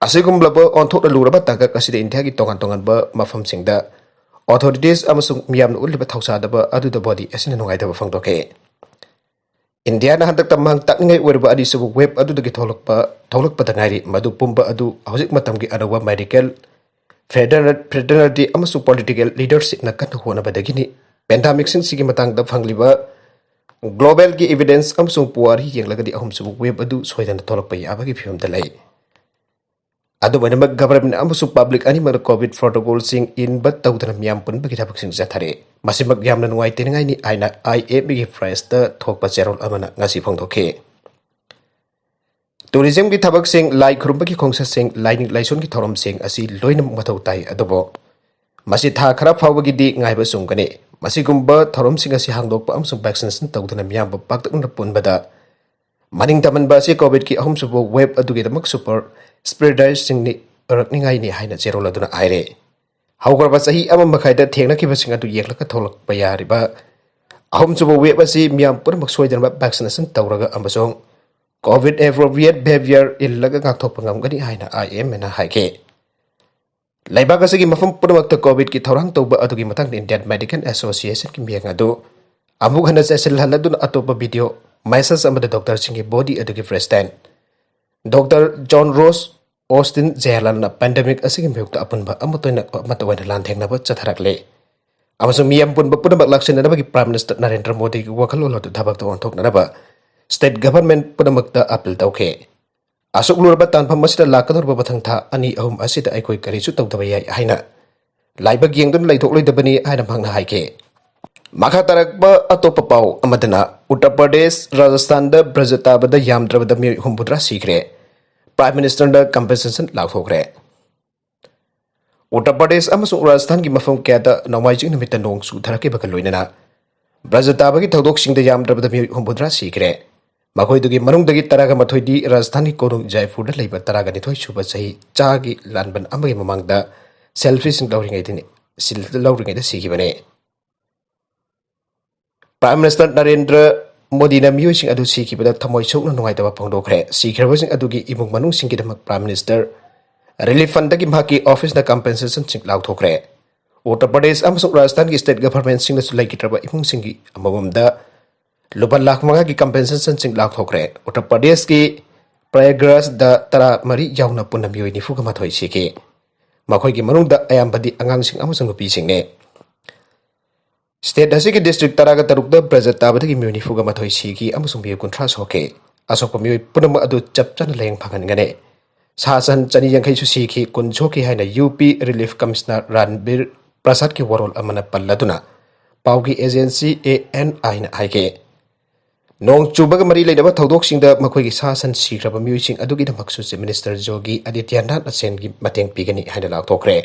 ꯑꯁꯤꯒꯨꯝꯂꯕ ꯑꯣꯟꯊꯣꯛꯅ ꯂꯨꯔꯕ ꯇꯥꯡꯀꯛ ꯑꯁꯤꯗ ꯏꯟꯗꯤꯌꯥꯒꯤ ꯇꯣꯉꯥꯟ ꯇꯣꯉꯥꯟꯕ ꯃꯐꯝꯁꯤꯡꯗ ꯑꯣꯊꯣꯔꯤꯇꯤꯁ ꯑꯃꯁꯨꯡ ꯃꯤꯌꯥꯝꯅ ꯎꯠꯂꯤꯕ ꯊꯧꯁꯥꯗꯕ ꯑꯗꯨꯗ ꯕꯣꯗꯤ ꯑꯁꯤꯅ ꯅꯨꯡꯉꯥꯏꯇꯕ ꯐꯣꯡꯗꯣꯛꯈꯤ꯫ ꯏꯟꯗꯤꯌꯥꯅ ꯍꯟꯗꯛꯇ ꯃꯥꯡ ꯇꯥꯛꯅꯤꯡꯉꯥꯏ ꯑꯣꯏꯔꯕ ꯑꯅꯤꯁꯨꯕ ꯋꯦꯕ ꯑꯗꯨꯗꯒꯤ ꯊꯣꯛꯂꯛꯄ ꯊꯣꯛꯂꯛꯄꯗ ꯉꯥꯏꯔꯤ꯫ ꯃꯗꯨ ꯄꯨꯝꯕ ꯑꯗꯨ ꯍꯧꯖꯤꯛ ꯃꯇꯝꯒꯤ ꯑꯅꯧꯕ ꯃꯦꯗꯤꯀꯦꯜ, ꯐꯦꯗꯔꯦꯜ ꯐꯦꯗꯔꯦꯜꯗꯤ ꯑꯃꯁꯨꯡ ꯄꯣꯂꯤꯇꯤꯀꯦꯜ ꯂꯤꯗꯔꯁꯤꯞꯅ ꯀꯟꯅ ꯍꯣꯠꯅꯕꯗꯒꯤꯅꯤ꯫ ꯄꯦꯟꯗꯥꯃꯤꯛꯁꯤꯡꯁꯤꯒꯤ ꯃꯇꯥꯡꯗ ꯐꯪꯂꯤꯕ ꯒ꯭ꯂꯣꯕꯦꯜꯒꯤ ꯏꯕꯤꯗꯦꯟꯁ ꯑꯃꯁꯨꯡ ꯄꯨꯋꯥꯔꯤ ꯌꯦꯡꯂꯒꯗꯤ ꯑꯍꯨꯝꯁꯨꯕ ꯋꯦꯕ ꯑꯗꯨ ꯁꯣꯏꯗꯅ ꯊꯣꯛꯂꯛꯄ ꯌꯥꯕꯒꯤ ꯐꯤꯕꯝꯗ ꯂꯩ꯫ ꯑꯗꯨꯝ ꯑꯣꯏꯅꯃꯛ, ꯒꯚꯔꯟꯃꯦꯟꯠ ꯑꯃꯁꯨꯡ ꯄꯕ꯭ꯂꯤꯛ ꯑꯅꯤꯃꯛꯅ ꯀꯣꯚꯤꯗ ꯄ꯭ꯔꯣꯇꯣꯀꯣꯜꯁꯤꯡ ꯏꯟꯕ ꯇꯧꯗꯅ ꯃꯤꯌꯥꯝ ꯄꯨꯟꯕꯒꯤ ꯊꯕꯛꯁꯤꯡ ꯆꯠꯊꯔꯤ꯫ ꯃꯁꯤꯃꯛ ꯌꯥꯝꯅ ꯅꯨꯡꯉꯥꯏꯇꯅꯤꯡꯉꯥꯏꯅꯤ ꯍꯥꯏꯅ ꯑꯥꯏ ꯑꯦꯝ ꯏꯒꯤ ꯄ꯭ꯔꯦꯁꯇ ꯊꯣꯛꯄ ꯆꯦꯔꯣꯜ ꯑꯃꯅ ꯉꯁꯤ ꯐꯣꯡꯗꯣꯛꯈꯤ꯫ ꯇꯨꯔꯤꯖꯝꯒꯤ ꯊꯕꯛꯁꯤꯡ, ꯂꯥꯏ ꯈꯨꯔꯨꯝꯕꯒꯤ ꯈꯣꯡꯆꯠꯁꯤꯡ, ꯂꯥꯏꯅꯤꯡ ꯂꯥꯏꯁꯣꯟꯒꯤ ꯊꯧꯔꯝꯁꯤꯡ ꯑꯁꯤ ꯂꯣꯏꯅꯃꯛ ꯃꯊꯧ ꯇꯥꯏ, ꯑꯗꯨꯕꯨ ꯃꯁꯤ ꯊꯥ ꯈꯔ ꯐꯥꯎꯕꯒꯤꯗꯤ ꯉꯥꯏꯕ ꯆꯨꯝꯒꯅꯤ꯫ ꯃꯁꯤꯒꯨꯝꯕ ꯊꯧꯔꯝꯁꯤꯡ ꯑꯁꯤ ꯍꯥꯡꯗꯣꯛꯄ ꯑꯃꯁꯨꯡ ꯚꯦꯛꯁꯤꯅꯦꯁꯟ ꯇꯧꯗꯨꯅ ꯃꯤꯌꯥꯝꯕꯨ ꯄꯥꯛꯇꯛꯅ ꯄꯨꯟꯕꯗ ꯃꯅꯤꯡ ꯇꯝꯍꯟꯕ ꯑꯁꯤ ꯀꯣꯚꯤꯗꯀꯤ ꯑꯍꯨꯝꯁꯨꯕ ꯋꯦꯕ ꯑꯗꯨꯒꯤꯗꯃꯛ ꯁꯨꯄꯔ ꯁ꯭ꯄ꯭ꯔꯦꯗꯔꯁꯤꯡꯅꯤ ꯑꯣꯏꯔꯛꯅꯤꯡꯉꯥꯏꯅꯤ ꯍꯥꯏꯅ ꯆꯦꯔꯣꯜ ꯑꯗꯨꯅ ꯍꯥꯏꯔꯦ꯫ ꯍꯧꯈ꯭ꯔꯕ ꯆꯍꯤ ꯑꯃ ꯃꯈꯥꯏꯗ ꯊꯦꯡꯅꯈꯤꯕꯁꯤꯡ ꯑꯗꯨ ꯌꯦꯡꯂꯒ ꯊꯣꯛꯂꯛꯄ ꯌꯥꯔꯤꯕ ꯑꯍꯨꯝꯁꯨꯕ ꯋꯦꯕ ꯑꯁꯤ ꯃꯤꯌꯥꯝ ꯄꯨꯝꯅꯃꯛ ꯁꯣꯏꯗꯅꯕ ꯚꯦꯛꯁꯤꯅꯦꯁꯟ ꯇꯧꯔꯒ ꯑꯃꯁꯨꯡ ꯀꯣꯚꯤꯗ ꯑꯦꯄ꯭ꯔꯣꯄ꯭ꯔꯤꯌꯦꯠ ꯕꯤꯍꯦꯕꯤꯌꯔ ꯏꯜꯂꯒ ꯉꯥꯛꯊꯣꯛꯄ ꯉꯝꯒꯅꯤ ꯍꯥꯏꯅ ꯑꯥꯏ ꯑꯦꯝ ꯑꯦꯅ ꯍꯥꯏꯈꯤ꯫ ꯂꯩꯕꯥꯛ ꯑꯁꯤꯒꯤ ꯃꯐꯝ ꯄꯨꯝꯅꯃꯛꯇ ꯀꯣꯚꯤꯗꯀꯤ ꯊꯧꯔꯥꯡ ꯇꯧꯕ ꯑꯗꯨꯒꯤ ꯃꯇꯥꯡꯗ ꯏꯟꯗꯤꯌꯟ ꯃꯦꯗꯤꯀꯦꯜ ꯑꯦꯁꯣꯁꯤꯌꯦꯁꯟꯒꯤ ꯃꯤꯌꯦꯡ ꯑꯗꯨ ꯑꯃꯨꯛ ꯍꯟꯅ ꯆꯦꯠꯁꯤꯜꯍꯜꯂꯗꯨꯅ ꯑꯇꯣꯞꯄ ꯚꯤꯗꯤꯑꯣ ꯃꯦꯁꯦꯖ ꯑꯃꯗ ꯗꯣꯛꯇꯔꯁꯤꯡꯒꯤ ꯕꯣꯗꯤ ꯑꯗꯨꯒꯤ ꯄ꯭ꯔꯦꯁꯤꯗꯦꯟꯠ ꯗꯣꯛꯇꯔ ꯖꯣꯟ ꯔꯣꯁ ꯑꯣꯁꯇꯤꯟ ꯖꯦꯍꯔꯂꯥꯜꯅ ꯄꯦꯟꯗꯦꯃꯤꯛ ꯑꯁꯤꯒꯤ ꯃꯥꯌꯣꯛꯇ ꯑꯄꯨꯟꯕ ꯑꯃꯠꯇ ꯑꯣꯏꯅ, ꯑꯃꯠꯇ ꯑꯣꯏꯅ ꯂꯥꯟꯊꯦꯡꯅꯕ ꯆꯠꯊꯔꯛꯂꯤ ꯑꯃꯁꯨꯡ ꯃꯤꯌꯥꯝ ꯄꯨꯟꯕ ꯄꯨꯝꯅꯃꯛ ꯂꯥꯛꯁꯤꯟꯅꯅꯕꯒꯤ ꯄ꯭ꯔꯥꯏꯝ ꯃꯤꯅꯤꯁꯇꯔ ꯅꯔꯦꯟꯗ꯭ꯔ ꯃꯣꯗꯤꯒꯤ ꯋꯥꯈꯜꯂꯣꯟ ꯑꯗꯨ ꯊꯕꯛꯇ ꯑꯣꯟꯊꯣꯛꯅꯅꯕ ꯁ꯭ꯇꯦꯠ ꯒꯚꯔꯟꯃꯦꯟꯠ ꯄꯨꯝꯅꯃꯛꯇ ꯑꯄꯤꯜ ꯇꯧꯈꯤ꯫ ꯑꯁꯨꯛ ꯂꯨꯔꯕ ꯇꯥꯟꯐꯝ ꯑꯁꯤꯗ ꯂꯥꯛꯀꯗꯧꯔꯤꯕ ꯃꯊꯪ ꯊꯥ ꯑꯅꯤ ꯑꯍꯨꯝ ꯑꯁꯤꯗ ꯑꯩꯈꯣꯏ ꯀꯔꯤꯁꯨ ꯇꯧꯗꯕ ꯌꯥꯏ ꯍꯥꯏꯅ ꯂꯥꯏꯕꯛ ꯌꯦꯡꯗꯨꯅ ꯂꯩꯊꯣꯛꯂꯣꯏꯗꯕꯅꯤ ꯍꯥꯏꯅ ꯃꯍꯥꯛꯅ ꯍꯥꯏꯈꯤ꯫ ꯃꯈꯥ ꯇꯥꯔꯛꯄ ꯑꯇꯣꯞꯄ ꯄꯥꯎ ꯑꯃꯗꯅ ꯎꯠꯇꯔ ꯄ꯭ꯔꯗꯦꯁ, ꯔꯥꯖꯁꯊꯥꯟꯗ ꯕ꯭ꯔꯖ ꯇꯥꯕꯗ ꯌꯥꯝꯗ꯭ꯔꯕꯗ ꯃꯤꯑꯣꯏ ꯍꯨꯝꯐꯨꯇꯔꯥ ꯁꯤꯈ꯭ꯔꯦ꯫ ꯄ꯭ꯔꯥꯏꯝ ꯃꯤꯅꯤꯁꯇꯔꯅ ꯀꯝꯄꯦꯟꯁꯦꯁꯟ ꯂꯥꯎꯊꯣꯛꯈ꯭ꯔꯦ꯫ ꯎꯠꯇꯔ ꯄ꯭ꯔꯗꯦꯁ ꯑꯃꯁꯨꯡ ꯔꯥꯖꯁꯊꯥꯟꯒꯤ ꯃꯐꯝ ꯀꯌꯥꯗ ꯅꯣꯡꯃꯥꯏꯖꯤꯡ ꯅꯨꯃꯤꯠꯇ ꯅꯣꯡ ꯆꯨꯊꯔꯛꯈꯤꯕꯒ ꯂꯣꯏꯅꯅ ꯕ꯭ꯔꯖ ꯇꯥꯕꯒꯤ ꯊꯧꯗꯣꯛꯁꯤꯡꯗ ꯌꯥꯝꯗ꯭ꯔꯕꯗ ꯃꯤꯑꯣꯏ ꯍꯨꯝꯐꯨꯇꯔꯥ ꯁꯤꯈ꯭ꯔꯦ꯫ ꯃꯈꯣꯏꯗꯨꯒꯤ ꯃꯅꯨꯡꯗꯒꯤ ꯇꯔꯥꯒ ꯃꯥꯊꯣꯏꯗꯤ ꯔꯥꯖꯙꯥꯅꯤ ꯀꯣꯅꯨꯡ ꯖꯥꯏꯄꯨꯔꯗ ꯂꯩꯕ ꯇꯔꯥꯒ ꯅꯤꯊꯣꯏ ꯁꯨꯕ ꯆꯍꯤ ꯆꯥꯒꯤ ꯂꯥꯟꯕꯟ ꯑꯃꯒꯤ ꯃꯃꯥꯡꯗ ꯁꯦꯜꯐꯤꯁꯤꯡ ꯂꯧꯔꯤꯉꯩꯗꯅꯤ, ꯁꯤꯜ-, ꯂꯧꯔꯤꯉꯩꯗ ꯁꯤꯈꯤꯕꯅꯤ꯫ ꯄ꯭ꯔꯥꯏꯝ ꯃꯤꯅꯤꯁꯇꯔ ꯅꯔꯦꯟꯗ꯭ꯔ ꯃꯣꯗꯤꯅ ꯃꯤꯑꯣꯏꯁꯤꯡ ꯑꯗꯨ ꯁꯤꯈꯤꯕꯗ ꯊꯃꯣꯏ ꯁꯣꯛꯅ ꯅꯨꯡꯉꯥꯏꯇꯕ ꯐꯣꯡꯗꯣꯛꯈ꯭ꯔꯦ꯫ ꯁꯤꯈ꯭ꯔꯕꯁꯤꯡ ꯑꯗꯨꯒꯤ ꯏꯃꯨꯡ ꯃꯅꯨꯡꯁꯤꯡꯒꯤꯗꯃꯛ ꯄ꯭ꯔꯥꯏꯝ ꯃꯤꯅꯤꯁꯇꯔ ꯔꯤꯂꯤꯐ ꯐꯟꯗꯒꯤ ꯃꯍꯥꯛꯀꯤ ꯑꯣꯐꯤꯁꯅ ꯀꯝꯄꯦꯟꯁꯦꯁꯟꯁꯤꯡ ꯂꯥꯎꯊꯣꯛꯈ꯭ꯔꯦ꯫ ꯎꯠꯇꯔ ꯄ꯭ꯔꯗꯦꯁ ꯑꯃꯁꯨꯡ ꯔꯥꯖꯁꯊꯥꯟꯒꯤ ꯁ꯭ꯇꯦꯠ ꯒꯚꯔꯟꯃꯦꯟꯠꯁꯤꯡꯅꯁꯨ ꯂꯩꯈꯤꯗ꯭ꯔꯕ ꯏꯃꯨꯡꯁꯤꯡꯒꯤ ꯑꯃꯃꯝꯗ ꯂꯨꯄꯥ ꯂꯥꯈ ꯃꯉꯥꯒꯤ ꯀꯝꯄꯦꯟꯁꯦꯁꯟꯁꯤꯡ ꯂꯥꯎꯊꯣꯛꯈ꯭ꯔꯦ꯫ ꯎꯠꯇꯔ ꯄ꯭ꯔꯗꯦꯁꯀꯤ ꯄ꯭ꯔꯌꯥꯒ꯭ꯔꯥꯖꯗ ꯇꯔꯥꯃꯔꯤ ꯌꯥꯎꯅ ꯄꯨꯟꯅ ꯃꯤꯑꯣꯏ ꯅꯤꯐꯨꯒ ꯃꯥꯊꯣꯏ ꯁꯤꯈꯤ꯫ ꯃꯈꯣꯏꯒꯤ ꯃꯅꯨꯡꯗ ꯑꯌꯥꯝꯕꯗꯤ ꯑꯉꯥꯡꯁꯤꯡ ꯑꯃꯁꯨꯡ ꯅꯨꯄꯤꯁꯤꯡꯅꯤ꯫ ꯁ꯭ꯇꯦꯠ ꯑꯁꯤꯒꯤ ꯗꯤꯁꯇ꯭ꯔꯤꯛ ꯇꯔꯥꯒ ꯇꯔꯨꯛꯇ ꯕ꯭ꯔꯦꯖ ꯇꯥꯕꯗꯒꯤ ꯃꯤꯑꯣꯏ ꯅꯤꯐꯨꯒ ꯃꯥꯊꯣꯏ ꯁꯤꯈꯤ ꯑꯃꯁꯨꯡ ꯃꯤꯑꯣꯏ ꯀꯨꯟꯊ꯭ꯔꯥ ꯁꯣꯛꯈꯤ꯫ ꯑꯁꯣꯛꯄ ꯃꯤꯑꯣꯏ ꯄꯨꯝꯅꯃꯛ ꯑꯗꯨ ꯆꯞ ꯆꯥꯅ ꯂꯥꯌꯦꯡ ꯐꯪꯍꯟꯒꯅꯤ꯫ ꯁꯥ ꯁꯟ ꯆꯅꯤ ꯌꯥꯡꯈꯩꯁꯨ ꯁꯤꯈꯤ, ꯀꯨꯟ ꯁꯣꯛꯈꯤ ꯍꯥꯏꯅ ꯌꯨ ꯄꯤ ꯔꯤꯂꯤꯐ ꯀꯃꯤꯁꯅꯔ ꯔꯥꯟꯕꯤꯔ ꯄ꯭ꯔꯁꯥꯗꯀꯤ ꯋꯥꯔꯣꯜ ꯑꯃꯅ ꯄꯜꯂꯗꯨꯅ ꯄꯥꯎꯒꯤ ꯑꯦꯖꯦꯟꯁꯤ ꯑꯦ ꯑꯦꯟ ꯑꯥꯏꯅ ꯍꯥꯏꯈꯤ꯫ ꯅꯣꯡ ꯆꯨꯕꯒ ꯃꯔꯤ ꯂꯩꯅꯕ ꯊꯧꯗꯣꯛꯁꯤꯡꯗ ꯃꯈꯣꯏꯒꯤ ꯁꯥ ꯁꯟ ꯁꯤꯈ꯭ꯔꯕ ꯃꯤꯑꯣꯏꯁꯤꯡ ꯑꯗꯨꯒꯤꯗꯃꯛꯁꯨ ꯆꯤꯐ ꯃꯤꯅꯤꯁꯇꯔ ꯖꯣꯒꯤ ꯑꯗꯤꯇ꯭ꯌꯅꯥꯊꯅ ꯁꯦꯟꯒꯤ ꯃꯇꯦꯡ ꯄꯤꯒꯅꯤ ꯍꯥꯏꯅ ꯂꯥꯎꯊꯣꯛꯈ꯭ꯔꯦ꯫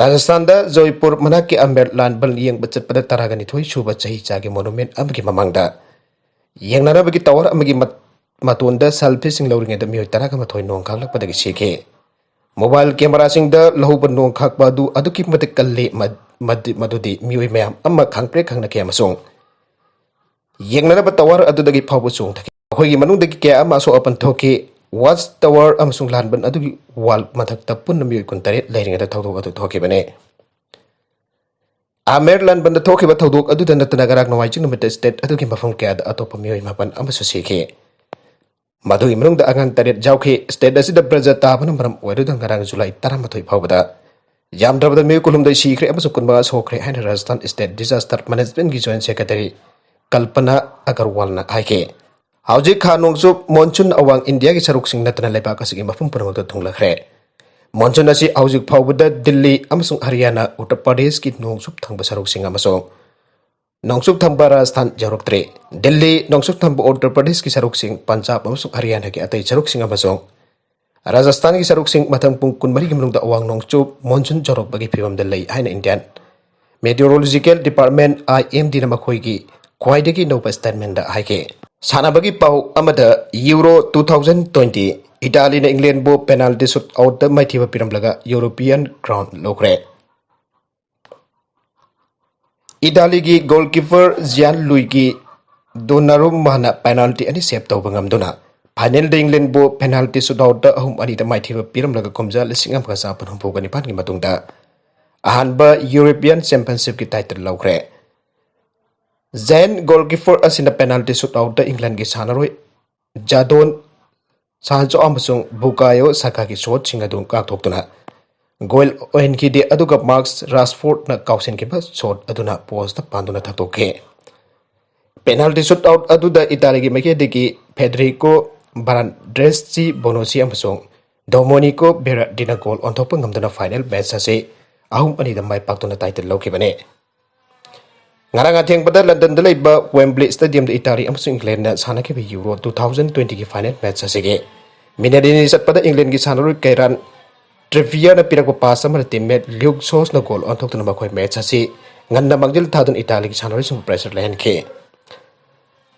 ꯔꯥꯖꯁꯊꯥꯟꯗ ꯖꯣꯏꯄꯨꯔ ꯃꯅꯥꯛꯀꯤ ꯑꯃꯦꯔ ꯂꯥꯟꯕꯟ ꯌꯦꯡꯕ ꯆꯠꯄꯗ ꯇꯔꯥꯒ ꯅꯤꯊꯣꯏ ꯁꯨꯕ ꯆꯍꯤ ꯆꯥꯒꯤ ꯃꯣꯅꯨꯃꯦꯟ ꯑꯃꯒꯤ ꯃꯃꯥꯡꯗ ꯌꯦꯡꯅꯅꯕꯒꯤ ꯇꯋꯥꯔ ꯑꯃꯒꯤ ꯃꯠ-, ꯃꯇꯣꯟꯗ ꯁꯦꯜꯐꯤꯁꯤꯡ ꯂꯧꯔꯤꯉꯩꯗ ꯃꯤꯑꯣꯏ ꯇꯔꯥꯒ ꯃꯥꯊꯣꯏ ꯅꯣꯡ ꯈꯥꯛꯂꯛꯄꯗꯒꯤ ꯁꯤꯈꯤ꯫ ꯃꯣꯕꯥꯏꯜ ꯀꯦꯃꯦꯔꯥꯁꯤꯡꯗ ꯂꯧꯍꯧꯕ ꯅꯣꯡ ꯈꯥꯛꯄ ꯑꯗꯨ ꯑꯗꯨꯛꯀꯤ ꯃꯇꯤꯛ ꯀꯜꯂꯤ, ꯃ-, ꯃꯗꯨ-, ꯃꯗꯨꯗꯤ ꯃꯤꯑꯣꯏ ꯃꯌꯥꯝ ꯑꯃ ꯈꯪꯄ꯭ꯔꯦꯛ ꯈꯪꯅꯈꯤ ꯑꯃꯁꯨꯡ ꯌꯦꯡꯅꯅꯕ ꯇꯋꯥꯔ ꯑꯗꯨꯗꯒꯤ ꯐꯥꯎꯕ ꯆꯣꯡꯊꯈꯤ꯫ ꯃꯈꯣꯏꯒꯤ ꯃꯅꯨꯡꯗꯒꯤ ꯀꯌꯥ ꯑꯃ ꯑꯁꯣꯛ ꯑꯄꯟ ꯊꯣꯛꯈꯤ꯫ ꯋꯥꯆ ꯇꯋꯥꯔ ꯑꯃꯁꯨꯡ ꯂꯥꯟꯕꯟ ꯑꯗꯨꯒꯤ ꯋꯥꯜ ꯃꯊꯛꯇ ꯄꯨꯟꯅ ꯃꯤꯑꯣꯏ ꯀꯨꯟꯇꯔꯦꯠ ꯂꯩꯔꯤꯉꯩꯗ ꯊꯧꯗꯣꯛ ꯑꯗꯨ ꯊꯣꯛꯈꯤꯕꯅꯤ꯫ ꯑꯃꯦꯔ ꯂꯥꯟꯕꯟꯗ ꯊꯣꯛꯈꯤꯕ ꯊꯧꯗꯣꯛ ꯑꯗꯨꯗ ꯅꯠꯇꯅ ꯉꯔꯥꯡ ꯅꯣꯡꯃꯥꯏꯖꯤꯡ ꯅꯨꯃꯤꯠꯇ ꯁ꯭ꯇꯦꯠ ꯑꯗꯨꯒꯤ ꯃꯐꯝ ꯀꯌꯥꯗ ꯑꯇꯣꯞꯄ ꯃꯤꯑꯣꯏ ꯃꯥꯄꯟ ꯑꯃꯁꯨ ꯁꯤꯈꯤ꯫ ꯃꯗꯨꯒꯤ ꯃꯅꯨꯡꯗ ꯑꯉꯥꯡ ꯇꯔꯦꯠ ꯌꯥꯎꯈꯤ꯫ ꯁ꯭ꯇꯦꯠ ꯑꯁꯤꯗ ꯕ꯭ꯔꯦꯖ ꯇꯥꯕꯅ ꯃꯔꯝ ꯑꯣꯏꯔꯗꯨꯅ ꯉꯔꯥꯡ ꯖꯨꯂꯥꯏ ꯇꯔꯥꯃꯥꯊꯣꯏ ꯐꯥꯎꯕꯗ ꯌꯥꯝꯗ꯭ꯔꯕꯗ ꯃꯤꯑꯣꯏ ꯀꯨꯟꯍꯨꯝꯗꯣꯏ ꯁꯤꯈ꯭ꯔꯦ ꯑꯃꯁꯨꯡ ꯀꯨꯟꯃꯉꯥ ꯁꯣꯛꯈ꯭ꯔꯦ ꯍꯥꯏꯅ ꯔꯥꯖꯁꯊꯥꯟ ꯁ꯭ꯇꯦꯠ ꯗꯤꯖꯥꯁꯇꯔ ꯃꯦꯅꯦꯖꯃꯦꯟꯠꯀꯤ ꯖꯣꯏꯟꯠ ꯁꯦꯀ꯭ꯔꯦꯇꯔꯤ ꯀꯜꯄꯅꯥ ꯑꯒꯔꯋꯥꯜꯅ ꯍꯥꯏꯈꯤ꯫ ꯍꯧꯖꯤꯛ ꯈꯥ ꯅꯣꯡꯆꯨꯞ ꯃꯣꯟꯁꯨꯟ ꯑꯋꯥꯡ ꯏꯟꯗꯤꯌꯥꯒꯤ ꯁꯔꯨꯛꯁꯤꯡ ꯅꯠꯇꯅ ꯂꯩꯕꯥꯛ ꯑꯁꯤꯒꯤ ꯃꯐꯝ ꯄꯨꯝꯅꯃꯛꯇ ꯊꯨꯡꯂꯈ꯭ꯔꯦ꯫ ꯃꯣꯟꯁꯨꯟ ꯑꯁꯤ ꯍꯧꯖꯤꯛ ꯐꯥꯎꯕꯗ ꯗꯤꯜꯂꯤ ꯑꯃꯁꯨꯡ ꯍꯔꯤꯌꯥꯅꯥ, ꯎꯠꯇꯔ ꯄ꯭ꯔꯗꯦꯁꯀꯤ ꯅꯣꯡꯆꯨꯞ ꯊꯪꯕ ꯁꯔꯨꯛꯁꯤꯡ ꯑꯃꯁꯨꯡ ꯅꯣꯡꯆꯨꯞ ꯊꯪꯕ ꯔꯥꯖꯁꯊꯥꯟ ꯌꯧꯔꯛꯇ꯭ꯔꯤ꯫ ꯗꯤꯜꯂꯤ, ꯅꯣꯡꯆꯨꯞ ꯊꯪꯕ ꯎꯠꯇꯔ ꯄ꯭ꯔꯗꯦꯁꯀꯤ ꯁꯔꯨꯛꯁꯤꯡ, ꯄꯟꯖꯥꯕ ꯑꯃꯁꯨꯡ ꯍꯔꯤꯌꯥꯅꯥꯒꯤ ꯑꯇꯩ ꯁꯔꯨꯛꯁꯤꯡ ꯑꯃꯁꯨꯡ ꯔꯥꯖꯁꯊꯥꯟꯒꯤ ꯁꯔꯨꯛꯁꯤꯡ ꯃꯊꯪ ꯄꯨꯡ ꯀꯨꯟꯃꯔꯤꯒꯤ ꯃꯅꯨꯡꯗ ꯑꯋꯥꯡ ꯅꯣꯡꯆꯨꯞ ꯃꯣꯟꯁꯨꯟ ꯌꯧꯔꯛꯄꯒꯤ ꯐꯤꯕꯝꯗ ꯂꯩ ꯍꯥꯏꯅ Indian meteorological department, I M ꯗꯤꯅ ꯃꯈꯣꯏꯒꯤ ꯈ꯭ꯋꯥꯏꯗꯒꯤ ꯅꯧꯕ ꯁ꯭ꯇꯦꯠꯃꯦꯟꯠꯗ ꯍꯥꯏꯈꯤ꯫ ꯁꯥꯟꯅꯕꯒꯤ ꯄꯥꯎ ꯑꯃꯗ, ꯌꯨꯔꯣ ꯇꯨ ꯊꯥꯎꯖꯟ ꯇ꯭ꯋꯦꯟꯇꯤ, ꯏꯇꯥꯂꯤꯅ ꯏꯪꯂꯦꯟꯕꯨ ꯄꯦꯅꯥꯜꯇꯤ ꯁꯨꯠ ꯑꯥꯎꯠꯇ ꯃꯥꯏꯊꯤꯕ ꯄꯤꯔꯝꯂꯒ ꯌꯨꯔꯣꯄꯤꯌꯟ ꯀ꯭ꯔꯥꯎꯟ ꯂꯧꯈ꯭ꯔꯦ꯫ ꯏꯇꯥꯂꯤꯒꯤ ꯒꯣꯜꯀꯤꯄꯔ ꯖꯤꯌꯥꯟ ꯂꯨꯏꯒꯤ ꯗꯣꯅꯥꯔꯨꯝꯃꯥꯅ ꯄꯦꯅꯥꯜꯇꯤ ꯑꯅꯤ ꯁꯦꯚ ꯇꯧꯕ ꯉꯝꯗꯨꯅ ꯐꯥꯏꯅꯦꯜꯗ ꯏꯪꯂꯦꯟꯕꯨ ꯄꯦꯅꯥꯜꯇꯤ ꯁꯨꯠ ꯑꯥꯎꯠꯇ ꯑꯍꯨꯝ ꯑꯅꯤꯗ ꯃꯥꯏꯊꯤꯕ ꯄꯤꯔꯝꯂꯒ ꯀꯨꯝꯖꯥ ꯂꯤꯁꯤꯡ ꯑꯃꯒ ꯆꯥꯃꯥꯄꯟ ꯍꯨꯝꯐꯨꯒ ꯅꯤꯄꯥꯟꯒꯤ ꯃꯇꯨꯡꯗ ꯑꯍꯥꯟꯕ ꯌꯨꯔꯣꯄꯤꯌꯟ ꯆꯦꯝꯄꯤꯌꯟꯁꯤꯞꯀꯤ ꯇꯥꯏꯇꯜ ꯂꯧꯈ꯭ꯔꯦ꯫ ꯖꯌꯟ ꯒꯣꯜꯀꯤꯄꯔ ꯑꯁꯤꯅ ꯄꯦꯅꯥꯜꯇꯤ ꯁꯨꯠ ꯑꯥꯎꯠꯇ ꯏꯪꯂꯦꯟꯒꯤ ꯁꯥꯟꯅꯔꯣꯏ ꯖꯥꯗꯣꯟ ꯁꯥꯟꯆꯣ ꯑꯃꯁꯨꯡ ꯕꯨꯀꯥꯌꯣ ꯁꯥꯀꯥꯒꯤ ꯁꯣꯠꯁꯤꯡ ꯑꯗꯨ ꯀꯥꯎꯊꯣꯛꯇꯨꯅ ꯒꯣꯜ ꯑꯣꯏꯍꯟꯈꯤꯗꯦ, ꯑꯗꯨꯒ ꯃꯥꯔꯀꯁ ꯔꯥꯁꯐꯣꯔꯗꯅ ꯀꯥꯎꯁꯤꯟꯈꯤꯕ ꯁꯣꯠ ꯑꯗꯨꯅ ꯄꯣꯁꯇ ꯄꯥꯟꯗꯨꯅ ꯊꯥꯗꯣꯛꯈꯤ꯫ ꯄꯦꯅꯥꯜꯇꯤ ꯁꯨꯠ ꯑꯥꯎꯠ ꯑꯗꯨꯗ ꯏꯇꯥꯂꯤꯒꯤ ꯃꯥꯏꯀꯩꯗꯒꯤ ꯐꯦꯗꯔꯤꯀꯣ ꯕꯥꯔꯥꯟꯗ꯭ꯔꯦꯁꯆꯤ ꯕꯣꯅꯣꯁꯤ ꯑꯃꯁꯨꯡ ꯗꯣꯃꯣꯅꯤꯀꯣ ꯕꯦꯔꯥꯇꯤꯅ ꯒꯣꯜ ꯑꯣꯟꯊꯣꯛꯄ ꯉꯝꯗꯨꯅ ꯐꯥꯏꯅꯦꯜ ꯃꯦꯆ ꯑꯁꯤ ꯑꯍꯨꯝ ꯑꯅꯤꯗ ꯃꯥꯏ ꯄꯥꯛꯇꯨꯅ ꯇꯥꯏꯇꯜ ꯂꯧꯈꯤꯕꯅꯤ꯫ ꯉꯔꯥꯡ ꯑꯊꯦꯡꯕꯗ ꯂꯟꯗꯟꯗ ꯂꯩꯕ ꯋꯦꯝꯕ꯭ꯂꯤ ꯁ꯭ꯇꯦꯗꯤꯌꯝꯗ ꯏꯇꯥꯂꯤ ꯑꯃꯁꯨꯡ ꯏꯪꯂꯦꯟꯅ ꯁꯥꯟꯅꯈꯤꯕ ꯌꯨꯔꯣ two thousand twenty ꯒꯤ ꯐꯥꯏꯅꯦꯜ ꯃꯦꯆ ꯑꯁꯤꯒꯤ ꯃꯤꯅꯠ ꯑꯅꯤ ꯆꯠꯄꯗ ꯏꯪꯂꯦꯟꯒꯤ ꯁꯥꯟꯅꯔꯣꯏ ꯀꯩꯔꯥꯟ ꯇ꯭ꯔꯤꯄꯤꯌꯔꯅ ꯄꯤꯔꯛꯄ ꯄꯥꯁ ꯑꯃꯅ ꯇꯤꯝꯃꯦꯠ ꯂ꯭ꯌꯨꯛ ꯁꯣꯁꯅ ꯒꯣꯜ ꯑꯣꯟꯊꯣꯛꯇꯨꯅ ꯃꯈꯣꯏ ꯃꯦꯆ ꯑꯁꯤ ꯉꯟꯅ ꯃꯥꯡꯖꯤꯜ ꯊꯥꯗꯨꯅ ꯏꯇꯥꯂꯤꯒꯤ ꯁꯥꯟꯅꯔꯣꯏꯁꯤꯡꯕꯨ ꯄ꯭ꯔꯦꯁꯔ ꯂꯩꯍꯟꯈꯤ꯫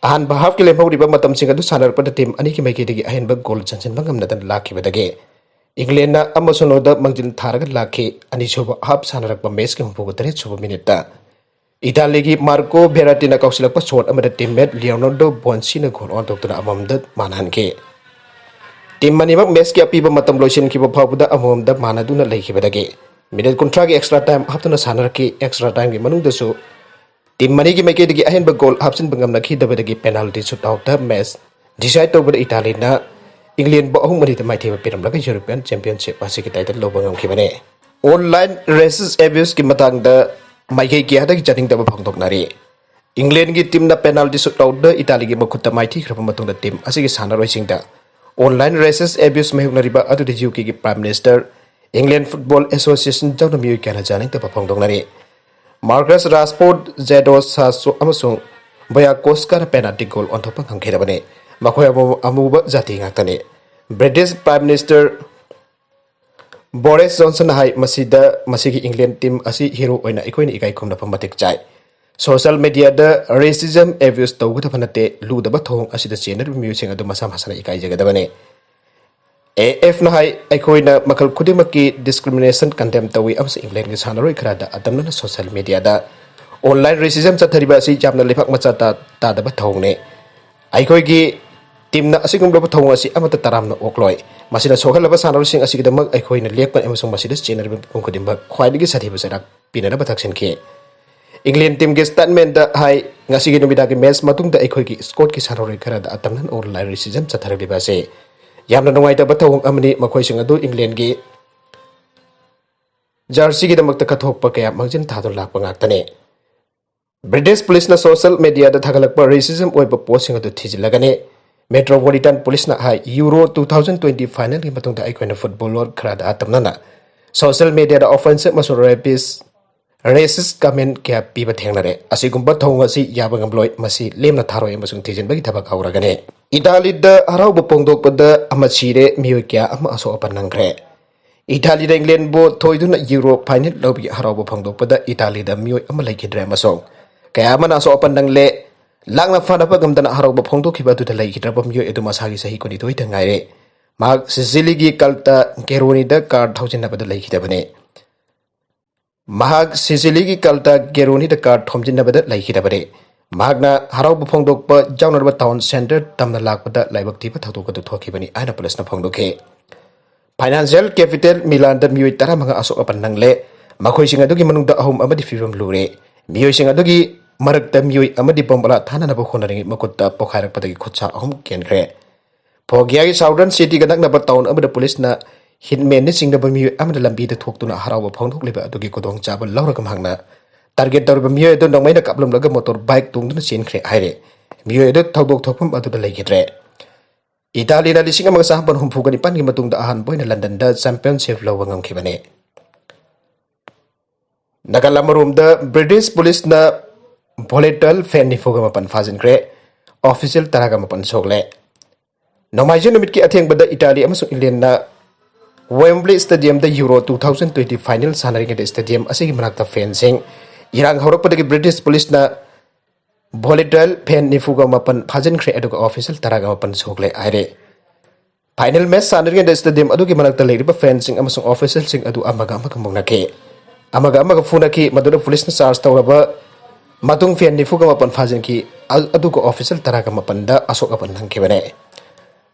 ꯑꯍꯥꯟꯕ ꯍꯥꯐꯀꯤ ꯂꯦꯝꯍꯧꯔꯤꯕ ꯃꯇꯝꯁꯤꯡ ꯑꯗꯨ ꯁꯥꯟꯅꯔꯛꯄꯗ ꯇꯤꯝ ꯑꯅꯤꯒꯤ ꯃꯥꯏꯀꯩꯗꯒꯤ ꯑꯍꯦꯟꯕ ꯒꯣꯜ ꯆꯟꯁꯤꯟꯕ ꯉꯝꯅꯗꯅ ꯂꯥꯛꯈꯤꯕꯗꯒꯤ ꯏꯪꯂꯦꯟꯅ ꯑꯃ ꯁꯣꯅꯣꯗ ꯃꯥꯡꯖꯤꯜ ꯊꯥꯔꯒ ꯂꯥꯛꯈꯤ꯫ ꯑꯅꯤꯁꯨꯕ ꯍꯥꯐ ꯁꯥꯟꯅꯔꯛꯄ ꯃꯦꯆꯀꯤ ꯍꯨꯝꯐꯨꯒ ꯇꯔꯦꯠ ꯁꯨꯕ ꯃꯤꯅꯤꯠꯇ ꯏꯇꯥꯂꯤꯒꯤ ꯃꯥꯔꯀꯣ ꯚꯦꯔꯥꯇꯤꯅ ꯀꯥꯎꯁꯤꯜꯂꯛꯄ ꯁꯣꯠ ꯑꯃꯗ ꯇꯤꯝꯃꯦꯠ ꯂꯤꯑꯣꯅꯥꯔꯗꯣ ꯕꯣꯟꯁꯤꯅ ꯒꯣꯜ ꯑꯣꯟꯊꯣꯛꯇꯨꯅ ꯑꯃꯃꯝꯗ ꯃꯥꯟꯅꯍꯟꯈꯤ꯫ ꯇꯤꯝ ꯑꯅꯤꯃꯛ ꯃꯦꯆꯀꯤ ꯑꯄꯤꯕ ꯃꯇꯝ ꯂꯣꯏꯁꯤꯟꯈꯤꯕ ꯐꯥꯎꯕꯗ ꯑꯃꯃꯝꯗ ꯃꯥꯟꯅꯗꯨꯅ ꯂꯩꯈꯤꯕꯗꯒꯤ ꯃꯤꯅꯤꯠ ꯀꯨꯟꯊ꯭ꯔꯥꯒꯤ ꯑꯦꯛꯁꯇ꯭ꯔꯥ ꯇꯥꯏꯝ ꯍꯥꯞꯇꯨꯅ ꯁꯥꯟꯅꯔꯛꯈꯤ꯫ ꯑꯦꯛꯁꯇ꯭ꯔꯥ ꯇꯥꯏꯝꯒꯤ ꯃꯅꯨꯡꯗꯁꯨ ꯇꯤꯝ ꯑꯅꯤꯒꯤ ꯃꯥꯏꯀꯩꯗꯒꯤ ꯑꯍꯦꯟꯕ ꯒꯣꯜ ꯍꯥꯞꯆꯤꯟꯕ ꯉꯝꯅꯈꯤꯗꯕꯗꯒꯤ ꯄꯦꯅꯥꯜꯇꯤ ꯁꯨꯠ ꯑꯥꯎꯠꯇ ꯃꯦꯆ ꯗꯤꯁꯥꯏꯗ ꯇꯧꯕꯗ ꯏꯇꯥꯂꯤꯅ ꯏꯪꯂꯦꯟꯕꯨ ꯑꯍꯨꯝ ꯑꯅꯤꯗ ꯃꯥꯏꯊꯤꯕ ꯄꯤꯔꯝꯂꯒ ꯌꯨꯔꯣꯄꯤꯌꯟ ꯆꯦꯝꯄꯤꯌꯟꯁꯤꯞ ꯑꯁꯤꯒꯤ ꯇꯥꯏꯇꯜ ꯂꯧꯕ ꯉꯝꯈꯤꯕꯅꯤ꯫ ꯑꯣꯟꯂꯥꯏꯟ ꯔꯦꯁꯤꯁ ꯑꯦꯕ꯭ꯌꯨꯁꯀꯤ ꯃꯇꯥꯡꯗ ꯃꯥꯏꯀꯩ ꯀꯌꯥꯗꯒꯤ ꯆꯥꯅꯤꯡꯗꯕ ꯐꯣꯡꯗꯣꯛꯅꯔꯤ꯫ ꯏꯪꯂꯦꯟꯒꯤ ꯇꯤꯝꯅ ꯄꯦꯅꯥꯜꯇꯤ ꯁꯨꯠ ꯑꯥꯎꯠꯇ ꯏꯇꯥꯂꯤꯒꯤ ꯃꯈꯨꯠꯇ ꯃꯥꯏꯊꯤꯈ꯭ꯔꯕ ꯃꯇꯨꯡꯗ ꯇꯤꯝ ꯑꯁꯤꯒꯤ ꯁꯥꯟꯅꯔꯣꯏꯁꯤꯡꯗ ꯑꯣꯟꯂꯥꯏꯟ ꯔꯦꯁꯤꯁ ꯑꯦꯕ꯭ꯌꯨꯁ ꯃꯥꯌꯣꯛꯅꯔꯤꯕ ꯑꯗꯨꯗ ꯌꯨ ꯀꯦꯒꯤ ꯄ꯭ꯔꯥꯏꯝ ꯃꯤꯅꯤꯁꯇꯔ, ꯏꯪꯂꯦꯟ ꯐꯨꯠꯕꯣꯜ ꯑꯦꯁꯣꯁꯤꯌꯦꯁꯟ ꯌꯥꯎꯅ ꯃꯤꯑꯣꯏ ꯀꯌꯥꯅ ꯆꯥꯅꯤꯡꯗꯕ ꯐꯣꯡꯗꯣꯛꯅꯔꯤ꯫ ꯃꯥꯔꯀꯁ ꯔꯥꯁꯐꯣꯔꯗ, ꯖꯦꯗꯣ ꯁꯥꯁꯣ ꯑꯃꯁꯨꯡ ꯕꯣꯌꯥꯀꯣꯁꯀꯥꯅ ꯄꯦꯅꯥꯜꯇꯤ ꯒꯣꯜ ꯑꯣꯟꯊꯣꯛꯄ ꯉꯝꯈꯤꯗꯕꯅꯤ꯫ ꯃꯈꯣꯏ ꯑꯃꯨ-, ꯑꯃꯨꯕ ꯖꯥꯇꯤ ꯉꯥꯛꯇꯅꯤ꯫ ꯕ꯭ꯔꯤꯇꯤꯁ ꯄ꯭ꯔꯥꯏꯝ ꯃꯤꯅꯤꯁꯇꯔ ꯕꯣꯔꯤꯁ ꯖꯣꯟꯁꯟꯅ ꯍꯥꯏ, "ꯃꯁꯤꯗ, ꯃꯁꯤꯒꯤ ꯏꯪꯂꯦꯟ ꯇꯤꯝ ꯑꯁꯤ ꯍꯤꯔꯣ ꯑꯣꯏꯅ ꯑꯩꯈꯣꯏꯅ ꯏꯀꯥꯏ ꯈꯨꯝꯅꯐꯝ ꯃꯇꯤꯛ ꯆꯥꯏ꯫ ꯁꯣꯁꯤꯌꯦꯜ ꯃꯤꯗꯤꯌꯥꯗ ꯔꯦꯁꯤꯖꯝ ꯑꯦꯕ꯭ꯌꯨꯁ ꯇꯧꯒꯗꯕ ꯅꯠꯇꯦ꯫ ꯂꯨꯗꯕ ꯊꯧꯑꯣꯡ ꯑꯁꯤꯗ ꯆꯦꯟꯅꯔꯤꯕ ꯃꯤꯑꯣꯏꯁꯤꯡ ꯑꯗꯨ ꯃꯁꯥ ꯃꯁꯥꯅ ꯏꯀꯥꯏꯖꯒꯗꯕꯅꯤ"꯫ ꯑꯦ ꯑꯦꯐꯅ ꯍꯥꯏ, "ꯑꯩꯈꯣꯏꯅ ꯃꯈꯜ ꯈꯨꯗꯤꯡꯃꯛꯀꯤ ꯗꯤꯁꯀ꯭ꯔꯤꯃꯤꯅꯦꯁꯟ ꯀꯟꯗꯦꯝ ꯇꯧꯏ ꯑꯃꯁꯨꯡ ꯏꯪꯂꯦꯟꯒꯤ ꯁꯥꯟꯅꯔꯣꯏ ꯈꯔꯗ ꯑꯇꯝꯅꯅ ꯁꯣꯁꯤꯌꯦꯜ ꯃꯤꯗꯤꯌꯥꯗ ꯑꯣꯟꯂꯥꯏꯟ ꯔꯦꯁꯤꯖꯝ ꯆꯠꯊꯔꯤꯕ ꯑꯁꯤ ꯌꯥꯝꯅ ꯂꯩꯕꯥꯛ ꯃꯆꯥ ꯇꯥ-, ꯇꯥꯗꯕ ꯊꯧꯑꯣꯡꯅꯤ꯫ ꯑꯩꯈꯣꯏꯒꯤ ꯇꯤꯝꯅ ꯑꯁꯤꯒꯨꯝꯂꯕ ꯊꯧꯑꯣꯡ ꯑꯁꯤ ꯑꯃꯠꯇ ꯇꯔꯥꯝꯅ ꯑꯣꯛꯂꯣꯏ꯫ ꯃꯁꯤꯅ ꯁꯣꯛꯍꯜꯂꯕ ꯁꯥꯟꯅꯔꯣꯏꯁꯤꯡ ꯑꯁꯤꯒꯤꯗꯃꯛ ꯑꯩꯈꯣꯏꯅ ꯂꯦꯞꯀꯅꯤ ꯑꯃꯁꯨꯡ ꯃꯁꯤꯗ ꯆꯦꯟꯅꯔꯤꯕ ꯃꯤꯄꯨꯝ ꯈꯨꯗꯤꯡꯃꯛ ꯈ꯭ꯋꯥꯏꯗꯒꯤ ꯁꯥꯊꯤꯕ ꯆꯩꯔꯥꯛ ꯄꯤꯅꯅꯕ ꯇꯛꯁꯤꯟꯈꯤ"꯫ ꯏꯪꯂꯦꯟ ꯇꯤꯝꯒꯤ ꯁ꯭ꯇꯦꯠꯃꯦꯟꯗ ꯍꯥꯏ, ꯉꯁꯤꯒꯤ ꯅꯨꯃꯤꯗꯥꯡꯒꯤ ꯃꯦꯆ ꯃꯇꯨꯡꯗ ꯑꯩꯈꯣꯏꯒꯤ ꯁ꯭ꯀꯣꯠꯀꯤ ꯁꯥꯟꯅꯔꯣꯏ ꯈꯔꯗ ꯑꯇꯝꯅꯅ ꯑꯣꯟꯂꯥꯏꯟ ꯔꯦꯁꯤꯖꯝ ꯆꯠꯊꯔꯛꯂꯤꯕ ꯑꯁꯤ ꯌꯥꯝꯅ ꯅꯨꯡꯉꯥꯏꯇꯕ ꯊꯧꯑꯣꯡ ꯑꯃꯅꯤ꯫ ꯃꯈꯣꯏꯁꯤꯡ ꯑꯗꯨ ꯏꯪꯂꯦꯟꯒꯤ ꯖꯔꯁꯤꯒꯤꯗꯃꯛꯇ ꯀꯠꯊꯣꯛꯄ ꯀꯌꯥ ꯃꯥꯡꯖꯤꯟ ꯊꯥꯗꯨꯅ ꯂꯥꯛꯄ ꯉꯥꯛꯇꯅꯤ꯫ ꯕ꯭ꯔꯤꯇꯤꯁ ꯄꯨꯂꯤꯁꯅ ꯁꯣꯁꯤꯌꯦꯜ ꯃꯦꯗꯤꯌꯥꯗ ꯊꯥꯒꯠꯂꯛꯄ ꯔꯦꯁꯤꯖꯝ ꯑꯣꯏꯕ ꯄꯣꯁꯁꯤꯡ ꯑꯗꯨ ꯊꯤꯖꯤꯜꯂꯒꯅꯤ꯫ ꯃꯦꯇ꯭ꯔꯣꯄꯣꯂꯤꯇꯥꯟ ꯄꯨꯂꯤꯁꯅ ꯍꯥꯏ, ꯌꯨꯔꯣ ꯇꯨ ꯊꯥꯎꯖꯟ ꯇ꯭ꯋꯦꯟꯇꯤ ꯐꯥꯏꯅꯦꯜꯒꯤ ꯃꯇꯨꯡꯗ ꯑꯩꯈꯣꯏꯅ ꯐꯨꯠꯕꯣꯂꯔ ꯈꯔꯗ ꯑꯇꯝꯅꯅ ꯁꯣꯁꯤꯌꯦꯜ ꯃꯦꯗꯤꯌꯥꯗ ꯑꯣꯐꯦꯟꯁꯤꯞ ꯑꯃꯁꯨꯡ ꯔꯦꯄꯤꯁ ꯔꯦꯁꯤꯁ ꯀꯃꯦꯟ ꯀꯌꯥ ꯄꯤꯕ ꯊꯦꯡꯅꯔꯦ꯫ ꯑꯁꯤꯒꯨꯝꯕ ꯊꯧꯑꯣꯡ ꯑꯁꯤ ꯌꯥꯕ ꯉꯝꯂꯣꯏ꯫ ꯃꯁꯤ ꯂꯦꯝꯅ ꯊꯥꯔꯣꯏ ꯑꯃꯁꯨꯡ ꯊꯤꯖꯤꯟꯕꯒꯤ ꯊꯕꯛ ꯍꯧꯔꯒꯅꯤ꯫ ꯏꯇꯥꯂꯤꯗ ꯍꯔꯥꯎꯕ ꯐꯣꯡꯗꯣꯛꯄꯗ ꯑꯃ ꯁꯤꯔꯦ, ꯃꯤꯑꯣꯏ ꯀꯌꯥ ꯑꯃ ꯑꯁꯣꯛ ꯑꯄꯟ ꯅꯪꯈ꯭ꯔꯦ꯫ ꯏꯇꯥꯂꯤꯗ ꯏꯪꯂꯦꯟꯕꯨ ꯊꯣꯏꯗꯨꯅ ꯌꯨꯔꯣ ꯐꯥꯏꯅꯦꯜ ꯂꯧꯕꯒꯤ ꯍꯔꯥꯎꯕ ꯐꯣꯡꯗꯣꯛꯄꯗ ꯏꯇꯥꯂꯤꯗ ꯃꯤꯑꯣꯏ ꯑꯃ ꯂꯩꯈꯤꯗ꯭ꯔꯦ ꯑꯃꯁꯨꯡ ꯀꯌꯥ ꯑꯃꯅ ꯑꯁꯣꯛ ꯑꯄꯟ ꯅꯪꯂꯦ꯫ ꯂꯥꯛꯅ ꯐꯥꯅꯕ ꯉꯝꯗꯅ ꯍꯔꯥꯎꯕ ꯐꯣꯡꯗꯣꯛꯈꯤꯕ ꯑꯗꯨꯗ ꯂꯩꯈꯤꯗ꯭ꯔꯕ ꯃꯤꯑꯣꯏ ꯑꯗꯨ ꯃꯁꯥꯒꯤ ꯆꯍꯤ ꯀꯨꯟꯅꯤꯊꯣꯏꯗ ꯉꯥꯏꯔꯦ꯫ ꯃꯍꯥꯛ ꯁꯤꯁꯤꯂꯤꯒꯤ ꯀꯜꯇ ꯒꯦꯔꯣꯅꯤꯗ ꯀꯥꯔ ꯊꯧꯖꯤꯟꯅꯕꯗ ꯂꯩꯈꯤꯗꯕꯅꯤ꯫ ꯃꯍꯥꯛ ꯁꯤꯁꯤꯂꯤꯒꯤ ꯀꯜꯇ ꯒꯦꯔꯣꯅꯤꯗ ꯀꯥꯔ ꯊꯣꯝꯖꯤꯟꯅꯕꯗ ꯂꯩꯈꯤꯗꯕꯅꯤ꯫ ꯃꯍꯥꯛꯅ ꯍꯔꯥꯎꯕ ꯐꯣꯡꯗꯣꯛꯄ ꯌꯥꯎꯅꯅꯕ ꯇꯥꯎꯟ ꯁꯦꯟꯇꯔ ꯇꯝꯅ ꯂꯥꯛꯄꯗ ꯂꯥꯏꯕꯛ ꯊꯤꯕ ꯊꯧꯗꯣꯛ ꯑꯗꯨ ꯊꯣꯛꯈꯤꯕꯅꯤ ꯍꯥꯏꯅ ꯄꯨꯂꯤꯁꯅ ꯐꯣꯡꯗꯣꯛꯈꯤ꯫ ꯐꯥꯏꯅꯥꯟꯁꯤꯌꯦꯜ ꯀꯦꯄꯤꯇꯦꯜ ꯃꯤꯂꯥꯟꯗ ꯃꯤꯑꯣꯏ ꯇꯔꯥꯃꯉꯥ ꯑꯁꯣꯛ ꯑꯄꯟ ꯅꯪꯂꯦ꯫ ꯃꯈꯣꯏꯁꯤꯡ ꯑꯗꯨꯒꯤ ꯃꯅꯨꯡꯗ ꯑꯍꯨꯝ ꯑꯃꯗꯤ ꯐꯤꯕꯝ ꯂꯨꯔꯦ꯫ ꯃꯤꯑꯣꯏꯁꯤꯡ ꯑꯗꯨꯒꯤ ꯃꯔꯛꯇ ꯃꯤꯑꯣꯏ ꯑꯃꯗꯤ ꯕꯣꯝꯕꯂꯥ ꯊꯥꯅꯅꯕ ꯍꯣꯠꯅꯔꯤꯉꯩ ꯃꯈꯨꯠꯇ ꯄꯣꯈꯥꯏꯔꯛꯄꯗꯒꯤ ꯈꯨꯠꯁꯥ ꯑꯍꯨꯝ ꯀꯦꯟꯈ꯭ꯔꯦ꯫ ꯐꯣꯒꯤꯌꯥꯒꯤ ꯁꯥꯎꯗꯔꯟ ꯁꯤꯇꯤꯒ ꯅꯛꯅꯕ ꯇꯥꯎꯟ ꯑꯃꯗ ꯄꯨꯂꯤꯁꯅ ꯍꯤꯠꯃꯦꯟꯅ ꯆꯤꯡꯅꯕ ꯃꯤꯑꯣꯏ ꯑꯃꯅ ꯂꯝꯕꯤꯗ ꯊꯣꯛꯇꯨꯅ ꯍꯔꯥꯎꯕ ꯐꯣꯡꯗꯣꯛꯂꯤꯕ ꯑꯗꯨꯒꯤ ꯈꯨꯗꯣꯡꯆꯥꯕ ꯂꯧꯔꯒ ꯃꯍꯥꯛꯅ ꯇꯥꯔꯒꯦꯠ ꯇꯧꯔꯤꯕ ꯃꯤꯑꯣꯏ ꯑꯗꯨ ꯅꯣꯡꯃꯩꯅ ꯀꯥꯞꯂꯝꯂꯒ ꯃꯣꯇꯣꯔ ꯕꯥꯏꯛ ꯇꯣꯡꯗꯨꯅ ꯆꯦꯟꯈ꯭ꯔꯦ ꯍꯥꯏꯔꯦ꯫ ꯃꯤꯑꯣꯏ ꯑꯗꯨ ꯊꯧꯗꯣꯛ ꯊꯣꯛꯐꯝ ꯑꯗꯨꯗ ꯂꯩꯈꯤꯗ꯭ꯔꯦ꯫ ꯏꯇꯥꯂꯤꯅ ꯂꯤꯁꯤꯡ ꯑꯃꯒ ꯆꯃꯥꯄꯟ ꯍꯨꯝꯐꯨꯒ ꯅꯤꯄꯥꯟꯒꯤ ꯃꯇꯨꯡꯗ ꯑꯍꯥꯟꯕ ꯑꯣꯏꯅ ꯂꯟꯗꯟꯗ ꯆꯦꯝꯄꯤꯌꯟꯁꯤꯞ ꯂꯧꯕ ꯉꯝꯈꯤꯕꯅꯤ꯫ ꯅꯥꯒꯥꯂꯦꯟ ꯑꯃꯔꯣꯝꯗ ꯕ꯭ꯔꯤꯇꯤꯁ ꯄꯨꯂꯤꯁꯅ ꯚꯣꯂꯦꯇꯥꯏꯜ ꯐꯦꯟ ꯅꯤꯐꯨꯒ ꯃꯥꯄꯟ ꯐꯥꯖꯤꯟꯈ꯭ꯔꯦ, ꯑꯣꯐꯤꯁꯤꯌꯦꯜ ꯇꯔꯥꯒ ꯃꯥꯄꯟ ꯁꯣꯛꯂꯦ꯫ ꯅꯣꯡꯃꯥꯏꯖꯤꯡ ꯅꯨꯃꯤꯠꯀꯤ ꯑꯊꯦꯡꯕꯗ ꯏꯇꯥꯂꯤ ꯑꯃꯁꯨꯡ ꯏꯪꯂꯦꯟꯅ ꯋꯦꯝꯕ꯭ꯂꯤ ꯁ꯭ꯇꯦꯗꯤꯌꯝꯗ euro two thousand twenty final ꯁꯥꯟꯅꯔꯤꯉꯩꯗ ꯁ꯭ꯇꯦꯗꯤꯌꯝ ꯑꯁꯤꯒꯤ ꯃꯅꯥꯛꯇ ꯐꯦꯟꯁꯤꯡ ꯏꯔꯥꯡ ꯍꯧꯔꯛꯄꯗꯒꯤ ꯕ꯭ꯔꯤꯇꯤꯁ ꯄꯨꯂꯤꯁꯅ ꯚꯣꯂꯦꯇꯥꯏꯜ ꯐꯦꯟ ꯅꯤꯐꯨꯒ ꯃꯥꯄꯟ ꯐꯥꯖꯤꯟꯈ꯭ꯔꯦ, ꯑꯗꯨꯒ ꯑꯣꯐꯤꯁꯤꯌꯦꯜ ꯇꯔꯥꯒ ꯃꯥꯄꯟ ꯁꯣꯛꯂꯦ ꯍꯥꯏꯔꯦ꯫ ꯐꯥꯏꯅꯦꯜ ꯃꯦꯆ ꯁꯥꯟꯅꯔꯤꯉꯩꯗ ꯁ꯭ꯇꯦꯗꯤꯌꯝ ꯑꯗꯨꯒꯤ ꯃꯅꯥꯛꯇ ꯂꯩꯔꯤꯕ ꯐꯦꯟꯁꯤꯡ ꯑꯃꯁꯨꯡ ꯑꯣꯐꯤꯁꯤꯌꯦꯜꯁꯤꯡ ꯑꯗꯨ ꯑꯃꯒ ꯑꯃꯒ ꯃꯨꯛꯅꯈꯤ, ꯑꯃꯒ ꯑꯃꯒ ꯐꯨꯅꯈꯤ꯫ ꯃꯗꯨꯗ ꯄꯨꯂꯤꯁꯅ ꯆꯥꯔꯖ ꯇꯧꯔꯕ ꯃꯇꯨꯡ ꯐꯦꯟ ꯅꯤꯐꯨꯒ ꯃꯥꯄꯟ ꯐꯥꯖꯤꯟꯈꯤ, ꯑ-, ꯑꯗꯨꯒ ꯑꯣꯐꯤꯁꯤꯌꯦꯜ ꯇꯔꯥꯒ ꯃꯥꯄꯟꯗ ꯑꯁꯣꯛ ꯑꯄꯟ ꯅꯪꯈꯤꯕꯅꯦ꯫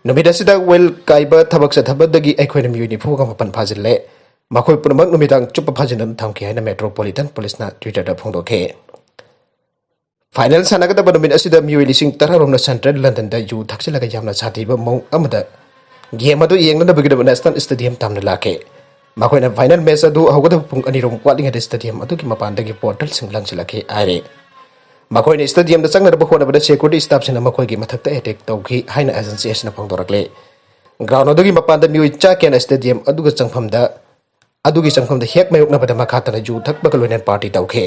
ꯅꯨꯃꯤꯠ ꯑꯁꯤꯗ ꯋꯦꯜ ꯀꯥꯏꯕ ꯊꯕꯛ ꯆꯠꯊꯕꯗꯒꯤ ꯑꯩꯈꯣꯏꯅ ꯃꯤꯑꯣꯏ ꯅꯤꯐꯨꯒ ꯃꯥꯄꯟ ꯐꯥꯖꯤꯜꯂꯦ꯫ ꯃꯈꯣꯏ ꯄꯨꯝꯅꯃꯛ ꯅꯨꯃꯤꯗꯥꯡ ꯆꯨꯞꯄ ꯐꯥꯖꯤꯟꯗꯨꯅ ꯊꯝꯈꯤ ꯍꯥꯏꯅ Metropolitan Police ꯅ Twitter ꯗ ꯐꯣꯡꯗꯣꯛꯈꯤ꯫ Final ꯁꯥꯟꯅꯒꯗꯕ ꯅꯨꯃꯤꯠ ꯑꯁꯤꯗ ꯃꯤꯑꯣꯏ ꯂꯤꯁꯤꯡ ꯇꯔꯥꯔꯣꯝꯅ Central London ꯗ ꯌꯨ ꯊꯛꯆꯤꯜꯂꯒ ꯌꯥꯝꯅ ꯁꯥꯊꯤꯕ ꯃꯑꯣꯡ ꯑꯃꯗ game ꯑꯗꯨ ꯌꯦꯡꯅꯅꯕꯒꯤꯗꯃꯛ National Stadium ꯇꯝꯅ ꯂꯥꯛꯈꯤ꯫ ꯃꯈꯣꯏꯅ final match ꯑꯗꯨ ꯍꯧꯒꯗꯕ ꯄꯨꯡ ꯑꯅꯤꯔꯣꯝ ꯋꯥꯠꯂꯤꯉꯩꯗ stadium ꯑꯗꯨꯒꯤ ꯃꯄꯥꯟꯗꯒꯤ bottle ꯁꯤꯡ ꯂꯪꯁꯤꯜꯂꯛꯈꯤ ꯍꯥꯏꯔꯤ꯫ ꯃꯈꯣꯏꯅ stadium ꯗ ꯆꯪꯅꯅꯕ ꯍꯣꯠꯅꯕꯗ security staff ꯁꯤꯡꯅ ꯃꯈꯣꯏꯒꯤ ꯃꯊꯛꯇ attack ꯇꯧꯈꯤ ꯍꯥꯏꯅ agency ꯑꯁꯤꯅ ꯐꯣꯡꯗꯣꯔꯛꯂꯤ꯫ Ground ꯑꯗꯨꯒꯤ ꯃꯄꯥꯟꯗ ꯃꯤꯑꯣꯏ ꯆꯥ ꯀꯌꯥꯅ stadium ꯑꯗꯨꯒ ꯆꯪꯐꯝꯗ, ꯑꯗꯨꯒꯤ ꯆꯪꯐꯝꯗ ꯍꯦꯛ ꯃꯥꯌꯣꯛꯅꯕꯗ ꯃꯈꯥ ꯇꯥꯅ ꯌꯨ ꯊꯛꯄꯒ ꯂꯣꯏꯅꯅ party ꯇꯧꯈꯤ꯫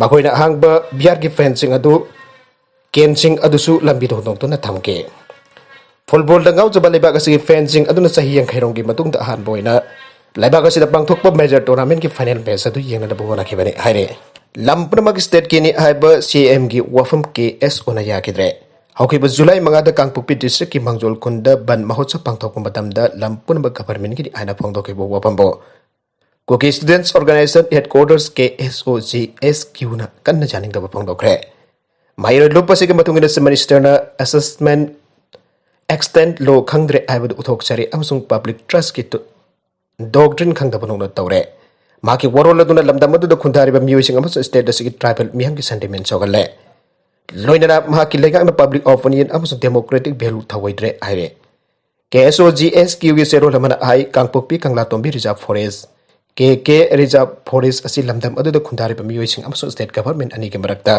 ꯃꯈꯣꯏꯅ ꯑꯍꯥꯡꯕ beer ꯒꯤ can ꯁꯤꯡ ꯑꯗꯨ, can ꯁꯤꯡ ꯑꯗꯨꯁꯨ ꯂꯝꯕꯤꯗ ꯍꯨꯟꯗꯣꯛꯇꯨꯅ ꯊꯝꯈꯤ꯫ Football ꯗ ꯉꯥꯎꯖꯕ ꯂꯩꯕꯥꯛ ꯑꯁꯤꯒꯤ fan ꯁꯤꯡ ꯑꯗꯨꯅ ꯆꯍꯤ ꯌꯥꯡꯈꯩ ꯔꯣꯝꯒꯤ ꯃꯇꯨꯡꯗ ꯑꯍꯥꯟꯕ ꯑꯣꯏꯅ ꯂꯩꯕꯥꯛ ꯑꯁꯤꯗ ꯄꯥꯡꯊꯣꯛꯄ major tournament ꯀꯤ final match ꯑꯗꯨ ꯌꯦꯡꯅꯅꯕ ꯍꯣꯠꯅꯈꯤꯕꯅꯤ ꯍꯥꯏꯔꯤ꯫ ꯂꯝ ꯄꯨꯝꯅꯃꯛ state ꯀꯤꯅꯤ ꯍꯥꯏꯕ C M ꯒꯤ ꯋꯥꯐꯝ K S O ꯅ ꯌꯥꯈꯤꯗ꯭ꯔꯦ꯫ ꯍꯧꯈꯤꯕ July ꯃꯉꯥꯗ ꯀꯥꯡꯄꯣꯛꯄꯤ district ꯀꯤ ꯃꯥꯡꯖꯣꯜ ꯈꯨꯟꯗ ꯕꯟ ꯃꯍꯣꯠꯁꯕ ꯄꯥꯡꯊꯣꯛꯄ ꯃꯇꯝꯗ ꯂꯝ ꯄꯨꯝꯅꯃꯛ government ꯀꯤꯅꯤ ꯍꯥꯏꯅ ꯐꯣꯡꯗꯣꯛꯈꯤꯕ ꯋꯥꯐꯝꯕꯨ Kuki Students Organisation Headquarters, K S O G S Q ꯅ ꯀꯟꯅ ꯌꯥꯅꯤꯡꯗꯕ ꯐꯣꯡꯗꯣꯛꯈ꯭ꯔꯦ꯫ ꯃꯍꯩꯔꯣꯏ ꯂꯨꯞ ꯑꯁꯤꯒꯤ ꯃꯇꯨꯡ ꯏꯟꯅ Chief Minister ꯅ assessment, extent law ꯈꯪꯗ꯭ꯔꯦ ꯍꯥꯏꯕꯗꯨ ꯎꯠꯊꯣꯛꯆꯔꯤ ꯑꯃꯁꯨꯡ public trust ꯀꯤ ꯇꯨ-, doctrine ꯈꯪꯗꯕ ꯅꯣꯛꯅ ꯇꯧꯔꯦ꯫ ꯃꯍꯥꯛꯀꯤ ꯋꯥꯔꯣꯜ ꯑꯗꯨꯅ ꯂꯝꯗꯝ ꯑꯗꯨꯗ ꯈꯨꯟꯗꯥꯔꯤꯕ ꯃꯤꯑꯣꯏꯁꯤꯡ ꯑꯃꯁꯨꯡ state ꯑꯁꯤꯒꯤ tribal ꯃꯤꯌꯥꯝꯒꯤ sentiment ꯁꯣꯛꯍꯜꯂꯦ꯫ ꯂꯣꯏꯅꯅ ꯃꯍꯥꯛꯀꯤ ꯂꯩꯉꯥꯛꯅ public opinion ꯑꯃꯁꯨꯡ democratic value ꯊꯧꯑꯣꯏꯗ꯭ꯔꯦ ꯍꯥꯏꯔꯦ꯫ K S O G S Q ꯒꯤ ꯆꯦꯔꯣꯜ ꯑꯃꯅ ꯍꯥꯏ, ꯀꯥꯡꯄꯣꯛꯄꯤ ꯀꯪꯂꯥꯇꯣꯝꯕꯤ Reserve Forest, K K Reserve Forest ꯑꯁꯤ ꯂꯝꯗꯝ ꯑꯗꯨꯗ ꯈꯨꯟꯗꯥꯔꯤꯕ ꯃꯤꯑꯣꯏꯁꯤꯡ ꯑꯃꯁꯨꯡ state government ꯑꯅꯤꯒꯤ ꯃꯔꯛꯇ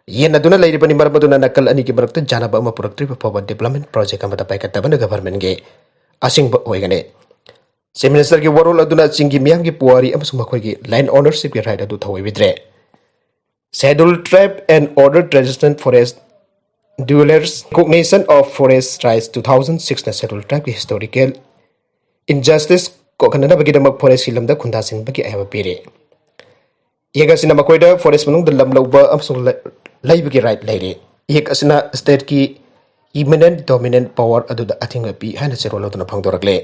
ꯌꯦꯟꯅꯗꯨꯅ ꯂꯩꯔꯤꯕꯅꯤ, ꯃꯔꯝ ꯑꯗꯨꯅ ꯅꯥꯀꯜ ꯑꯅꯤꯒꯤ ꯃꯔꯛꯇ ꯌꯥꯅꯕ ꯑꯃ ꯄꯨꯔꯛꯇ꯭ꯔꯤꯕ ꯐꯥꯎꯕ development project ꯑꯃꯗ ꯄꯥꯏꯈꯠꯇꯕꯅ government ꯀꯤ ꯑꯁꯤꯡꯕ ꯑꯣꯏꯒꯅꯤ꯫ Chief Minister ꯒꯤ ꯋꯥꯔꯣꯜ ꯑꯗꯨꯅ ꯆꯤꯡꯒꯤ ꯃꯤꯌꯥꯝꯒꯤ ꯄꯨꯋꯥꯔꯤ ꯑꯃꯁꯨꯡ ꯃꯈꯣꯏꯒꯤ land ownership ꯀꯤ right ꯑꯗꯨ ꯊꯧꯑꯣꯏꯕꯤꯗ꯭ꯔꯦ꯫ Scheduled Tribe and Other Traditional Forest Dwellers Recognition of Forest Rights two thousand six ꯅ Scheduled Tribe ꯀꯤ historical injustice ꯀꯣꯛꯍꯟꯅꯅꯕꯒꯤꯗꯃꯛ forest ꯀꯤ ꯂꯝꯗ ꯈꯨꯟꯗꯥꯁꯤꯟꯕꯒꯤ ꯑꯌꯥꯕ ꯄꯤꯔꯤ꯫ ꯏꯌꯦꯛ ꯑꯁꯤꯅ ꯃꯈꯣꯏꯗ forest ꯃꯅꯨꯡꯗ ꯂꯝ ꯂꯧꯕ ꯑꯃꯁꯨꯡ ꯂꯩ-, ꯂꯩꯕꯒꯤ right ꯂꯩꯔꯤ꯫ ꯏꯌꯦꯛ ꯑꯁꯤꯅ state ꯀꯤ eminent dominant power ꯑꯗꯨꯗ ꯑꯊꯤꯡꯕ ꯄꯤ ꯍꯥꯏꯅ ꯆꯦꯔꯣꯜ ꯑꯗꯨꯅ ꯐꯣꯡꯗꯣꯔꯛꯂꯦ꯫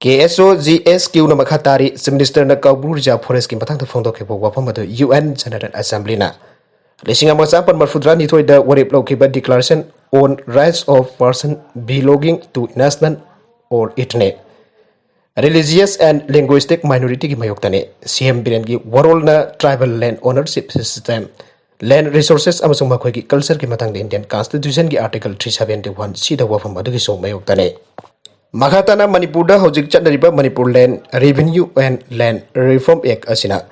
K S O G S Q ꯅ ꯃꯈꯥ ꯇꯥꯔꯤ, Chief Minister ꯅ ꯀꯧꯕ꯭ꯔꯨ Reserve Forest ꯀꯤ ꯃꯇꯥꯡꯗ ꯐꯣꯡꯗꯣꯛꯈꯤꯕ ꯋꯥꯐꯝ ꯑꯗꯨ U N General Assembly ꯅ ꯂꯤꯁꯤꯡ ꯑꯃ ꯆꯥꯃꯥꯄꯟ ꯃꯔꯤꯐꯨꯇꯔꯥꯅꯤꯊꯣꯏꯗ ꯋꯥꯔꯦꯞ ꯂꯧꯈꯤꯕ Declaration on Rights of Person Belonging to National or Ethnic Religious and linguistic minority ꯒꯤ ꯃꯥꯌꯣꯛꯇꯅꯤ꯫ ꯁꯤ M ꯕꯤꯔꯦꯟꯒꯤ ꯋꯥꯔꯣꯜꯅ tribal land ownership system, land resources ꯑꯃꯁꯨꯡ ꯃꯈꯣꯏꯒꯤ culture ꯒꯤ ꯃꯇꯥꯡꯗ Indian Constitution ꯒꯤ Article three seventy one C ꯗ ꯋꯥꯐꯝ ꯑꯗꯨꯒꯤꯁꯨ ꯃꯥꯌꯣꯛꯇꯅꯤ꯫ ꯃꯈꯥ ꯇꯥꯅ ꯃꯅꯤꯄꯨꯔꯗ ꯍꯧꯖꯤꯛ ꯆꯠꯅꯔꯤꯕ Manipur Land Revenue and Land Reform Act ꯑꯁꯤꯅ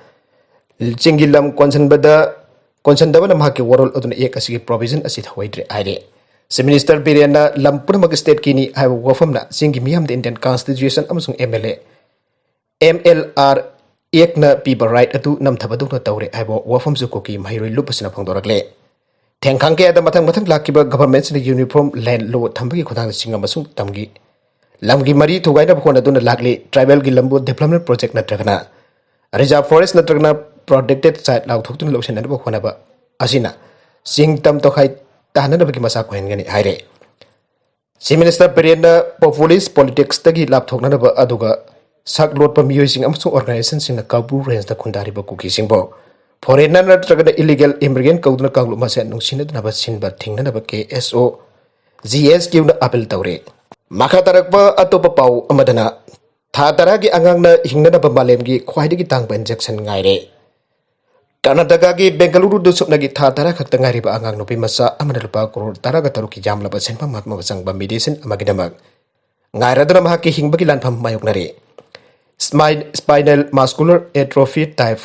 ꯆꯤꯡꯒꯤ ꯂꯝ ꯀꯣꯟꯁꯤꯟꯕꯗ, ꯀꯣꯟꯁꯤꯟꯗꯕꯅ ꯃꯍꯥꯛꯀꯤ ꯋꯥꯔꯣꯜ ꯑꯗꯨꯅ Act ꯑꯁꯤꯒꯤ provision ꯑꯁꯤ ꯊꯧꯑꯣꯏꯗ꯭ꯔꯦ ꯍꯥꯏꯔꯦ꯫ Chief Minister ꯕꯤꯔꯦꯟꯅ ꯂꯝ ꯄꯨꯝꯅꯃꯛ state ꯀꯤꯅꯤ ꯍꯥꯏꯕ ꯋꯥꯐꯝꯅ ꯆꯤꯡꯒꯤ ꯃꯤꯌꯥꯝꯗ Indian Constitution ꯑꯃꯁꯨꯡ M L A, M L R Act ꯅ ꯄꯤꯕ right ꯑꯗꯨ ꯅꯝꯊꯕꯗꯧꯅ ꯇꯧꯔꯦ ꯍꯥꯏꯕ ꯋꯥꯐꯝꯁꯨ ꯀꯨꯀꯤ ꯃꯍꯩꯔꯣꯏ ꯂꯨꯞ ꯑꯁꯤꯅ ꯐꯣꯡꯗꯣꯔꯛꯂꯦ꯫ ꯊꯦꯡꯈꯥꯡ ꯀꯌꯥꯗ ꯃꯊꯪ ꯃꯊꯪ ꯂꯥꯛꯈꯤꯕ government ꯁꯤꯡꯅ uniform land law ꯊꯝꯕꯒꯤ ꯈꯨꯠꯊꯥꯡꯗ ꯆꯤꯡ ꯑꯃꯁꯨꯡ ꯇꯝꯒꯤ ꯂꯝꯒꯤ ꯃꯔꯤ ꯊꯨꯒꯥꯏꯅꯕ ꯍꯣꯠꯅꯗꯨꯅ ꯂꯥꯛꯂꯤ꯫ Tribal ꯒꯤ ꯂꯝꯕꯨ development project ꯅꯠꯇ꯭ꯔꯒꯅ reserve forest ꯅꯠꯇ꯭ꯔꯒꯅ protected site ꯂꯥꯎꯊꯣꯛꯇꯨꯅ ꯂꯧꯁꯤꯟꯅꯅꯕ ꯍꯣꯠꯅꯕ ꯑꯁꯤꯅ ꯆꯤꯡ ꯇꯝ ꯇꯣꯈꯥꯏ ꯇꯥꯍꯟꯅꯅꯕꯒꯤ ꯃꯆꯥꯛ ꯑꯣꯏꯍꯟꯒꯅꯤ ꯍꯥꯏꯔꯦ꯫ Chief Minister ꯕꯤꯔꯦꯟꯅ populist politics ꯇꯒꯤ ꯂꯥꯞꯊꯣꯛꯅꯅꯕ ꯑꯗꯨꯒ ꯁꯛ ꯂꯣꯠꯄ ꯃꯤꯑꯣꯏꯁꯤꯡ ꯑꯃꯁꯨꯡ organization ꯁꯤꯡꯅ ꯀꯧꯕ꯭ꯔꯨ range ꯇ ꯈꯨꯟꯗꯥꯔꯤꯕ ꯀꯨꯀꯤꯁꯤꯡꯕꯨ foreigner ꯅꯠꯇ꯭ꯔꯒꯅ illegal immigrant ꯀꯧꯗꯨꯅ ꯀꯥꯡꯂꯨꯞ ꯃꯁꯦꯟ ꯅꯨꯡꯁꯤꯅꯗꯅꯕ ꯁꯤꯟꯕ ꯊꯤꯡꯅꯅꯕ K S O G S Q ꯅ appeal ꯇꯧꯔꯦ꯫ ꯃꯈꯥ ꯇꯥꯔꯛꯄ ꯑꯇꯣꯞꯄ ꯄꯥꯎ ꯑꯃꯗꯅ, ꯊꯥ ꯇꯔꯥꯒꯤ ꯑꯉꯥꯡꯅ ꯍꯤꯡꯅꯅꯕ ꯃꯥꯂꯦꯝꯒꯤ ꯈ꯭ꯋꯥꯏꯗꯒꯤ ꯇꯥꯡꯕ injection ꯉꯥꯏꯔꯦ꯫ ꯀꯔꯅꯥꯇꯀꯥꯒꯤ ꯕꯦꯡꯒꯂꯨꯔꯨꯗ ꯁꯨꯞꯅꯒꯤ ꯊꯥ ꯇꯔꯥ ꯈꯛꯇ ꯉꯥꯏꯔꯤꯕ ꯑꯉꯥꯡ ꯅꯨꯄꯤ ꯃꯆꯥ ꯑꯃꯅ ꯂꯨꯄꯥ ꯀ꯭ꯔꯣꯔ ꯇꯔꯥꯒ ꯇꯔꯨꯛꯀꯤ ꯌꯥꯝꯂꯕ ꯁꯦꯟꯐꯝ ꯍꯥꯞꯅꯕ ꯆꯪꯕ medicine ꯑꯃꯒꯤꯗꯃꯛ ꯉꯥꯏꯔꯗꯨꯅ ꯃꯍꯥꯛꯀꯤ ꯍꯤꯡꯕꯒꯤ ꯂꯥꯟꯐꯝ ꯃꯥꯌꯣꯛꯅꯔꯤ꯫ Spine-, spinal muscular atrophy type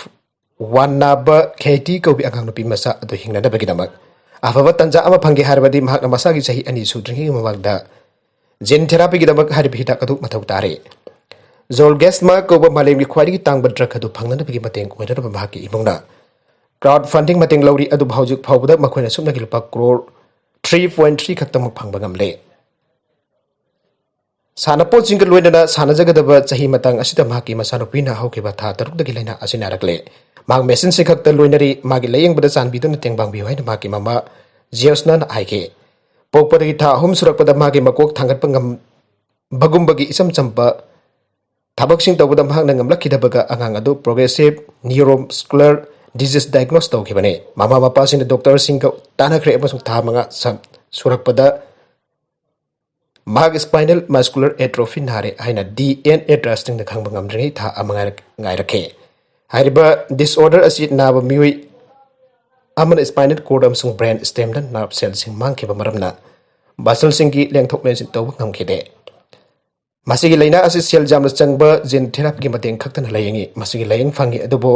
one ꯅꯥꯕ ꯈꯦꯇꯤ ꯀꯧꯕꯤ ꯑꯉꯥꯡ ꯅꯨꯄꯤ ꯃꯆꯥ ꯑꯗꯨ ꯍꯤꯡꯅꯅꯕꯒꯤꯗꯃꯛ ꯑꯐꯕ ꯇꯥꯟꯖꯥ ꯑꯃ ꯐꯪꯒꯦ ꯍꯥꯏꯔꯕꯗꯤ ꯃꯍꯥꯛꯅ ꯃꯁꯥꯒꯤ ꯆꯍꯤ ꯑꯅꯤ ꯁꯨꯗ꯭ꯔꯤꯉꯩꯒꯤ ꯃꯃꯥꯡꯗ gene therapy ꯒꯤꯗꯃꯛ ꯍꯥꯏꯔꯤꯕ ꯍꯤꯗꯥꯛ ꯑꯗꯨ ꯃꯊꯧ ꯇꯥꯔꯦ꯫ Zolgensma ꯀꯧꯕ ꯃꯥꯂꯦꯝꯒꯤ ꯈ꯭ꯋꯥꯏꯗꯒꯤ ꯇꯥꯡꯕ drug ꯑꯗꯨ ꯐꯪꯅꯅꯕꯒꯤ ꯃꯇꯦꯡ ꯑꯣꯏꯅꯅꯕ ꯃꯍꯥꯛꯀꯤ ꯏꯃꯨꯡꯅ crowd funding ꯃꯇꯦꯡ ꯂꯧꯔꯤ, ꯑꯗꯨꯕꯨ ꯍꯧꯖꯤꯛ ꯐꯥꯎꯕꯗ ꯃꯈꯣꯏꯅ ꯁꯨꯞꯅꯒꯤ ꯂꯨꯄꯥ ꯀ꯭ꯔꯣꯔ three point three ꯈꯛꯇꯃꯛ ꯐꯪꯕ ꯉꯝꯂꯦ꯫ ꯁꯥꯟꯅꯄꯣꯠꯁꯤꯡꯒ ꯂꯣꯏꯅꯅ ꯁꯥꯟꯅꯖꯒꯗꯕ ꯆꯍꯤ ꯃꯇꯥꯡ ꯑꯁꯤꯗ ꯃꯍꯥꯛꯀꯤ ꯃꯆꯥꯅꯨꯄꯤꯅ ꯍꯧꯈꯤꯕ ꯊꯥ ꯇꯔꯨꯛꯇꯒꯤ ꯂꯥꯏꯅꯥ ꯑꯁꯤ ꯅꯥꯔꯛꯂꯦ꯫ ꯃꯍꯥꯛ machine ꯁꯤ ꯈꯛꯇ ꯂꯣꯏꯅꯔꯤ, ꯃꯥꯒꯤ ꯂꯥꯌꯦꯡꯕꯗ ꯆꯥꯟꯕꯤꯗꯨꯅ ꯇꯦꯡꯕꯥꯡꯕꯤꯌꯨ ꯍꯥꯏꯅ ꯃꯍꯥꯛꯀꯤ ꯃꯃꯥ ꯖꯤꯌꯣꯁꯅꯥꯅ ꯍꯥꯏꯈꯤ꯫ ꯄꯣꯛꯄꯗꯒꯤ ꯊꯥ ꯑꯍꯨꯝ ꯁꯨꯔꯛꯄꯗ ꯃꯥꯒꯤ ꯃꯀꯣꯛ ꯊꯥꯡꯒꯠꯄ ꯉꯝꯕꯒꯨꯝꯕꯒꯤ ꯏꯆꯝ ꯆꯝꯕ ꯊꯕꯛꯁꯤꯡ ꯇꯧꯕꯗ ꯃꯍꯥꯛꯅ ꯉꯝꯂꯛꯈꯤꯗꯕꯒ ꯑꯉꯥꯡ ꯑꯗꯨ progressive neuromuscular disease diagnose ꯇꯧꯈꯤꯕꯅꯤ꯫ ꯃꯃꯥ ꯃꯄꯥꯁꯤꯡꯅ doctor ꯁꯤꯡꯒ ꯇꯥꯟꯅꯈ꯭ꯔꯦ ꯑꯃꯁꯨꯡ ꯊꯥ ꯃꯉꯥ ꯁ-, ꯁꯨꯔꯛꯄꯗ ꯃꯍꯥꯛ spinal muscular atrophy ꯅꯥꯔꯦ ꯍꯥꯏꯅ ꯗꯤ ꯑꯦꯟ ꯑꯦ ꯇ꯭ꯔꯁꯇꯤꯡꯅ ꯈꯪꯕ ꯉꯝꯗ꯭ꯔꯤꯉꯩ ꯊꯥ ꯑꯃ ꯉꯥꯏꯔꯛ-, ꯉꯥꯏꯔꯛꯈꯤ꯫ ꯍꯥꯏꯔꯤꯕ disorder ꯑꯁꯤ ꯅꯥꯕ ꯃꯤꯑꯣꯏ ꯑꯃꯅ spinal cord ꯑꯃꯁꯨꯡ brain stemꯗ nerve cellꯁꯤꯡ ꯃꯥꯡꯈꯤꯕ ꯃꯔꯝꯅ muscleꯁꯤꯡꯒꯤ ꯂꯦꯡꯊꯣꯛ ꯂꯦꯡꯁꯤꯟ ꯇꯧꯕ ꯉꯝꯈꯤꯗꯦ꯫ ꯃꯁꯤꯒꯤ ꯂꯥꯏꯅꯥ ꯑꯁꯤ ꯁꯦꯜ ꯌꯥꯝꯅ ꯆꯪꯕ gene therapyꯒꯤ ꯃꯇꯦꯡ ꯈꯛꯇꯅ ꯂꯥꯌꯦꯡꯉꯤ꯫ ꯃꯁꯤꯒꯤ ꯂꯥꯌꯦꯡ ꯐꯪꯉꯤ ꯑꯗꯨꯕꯨ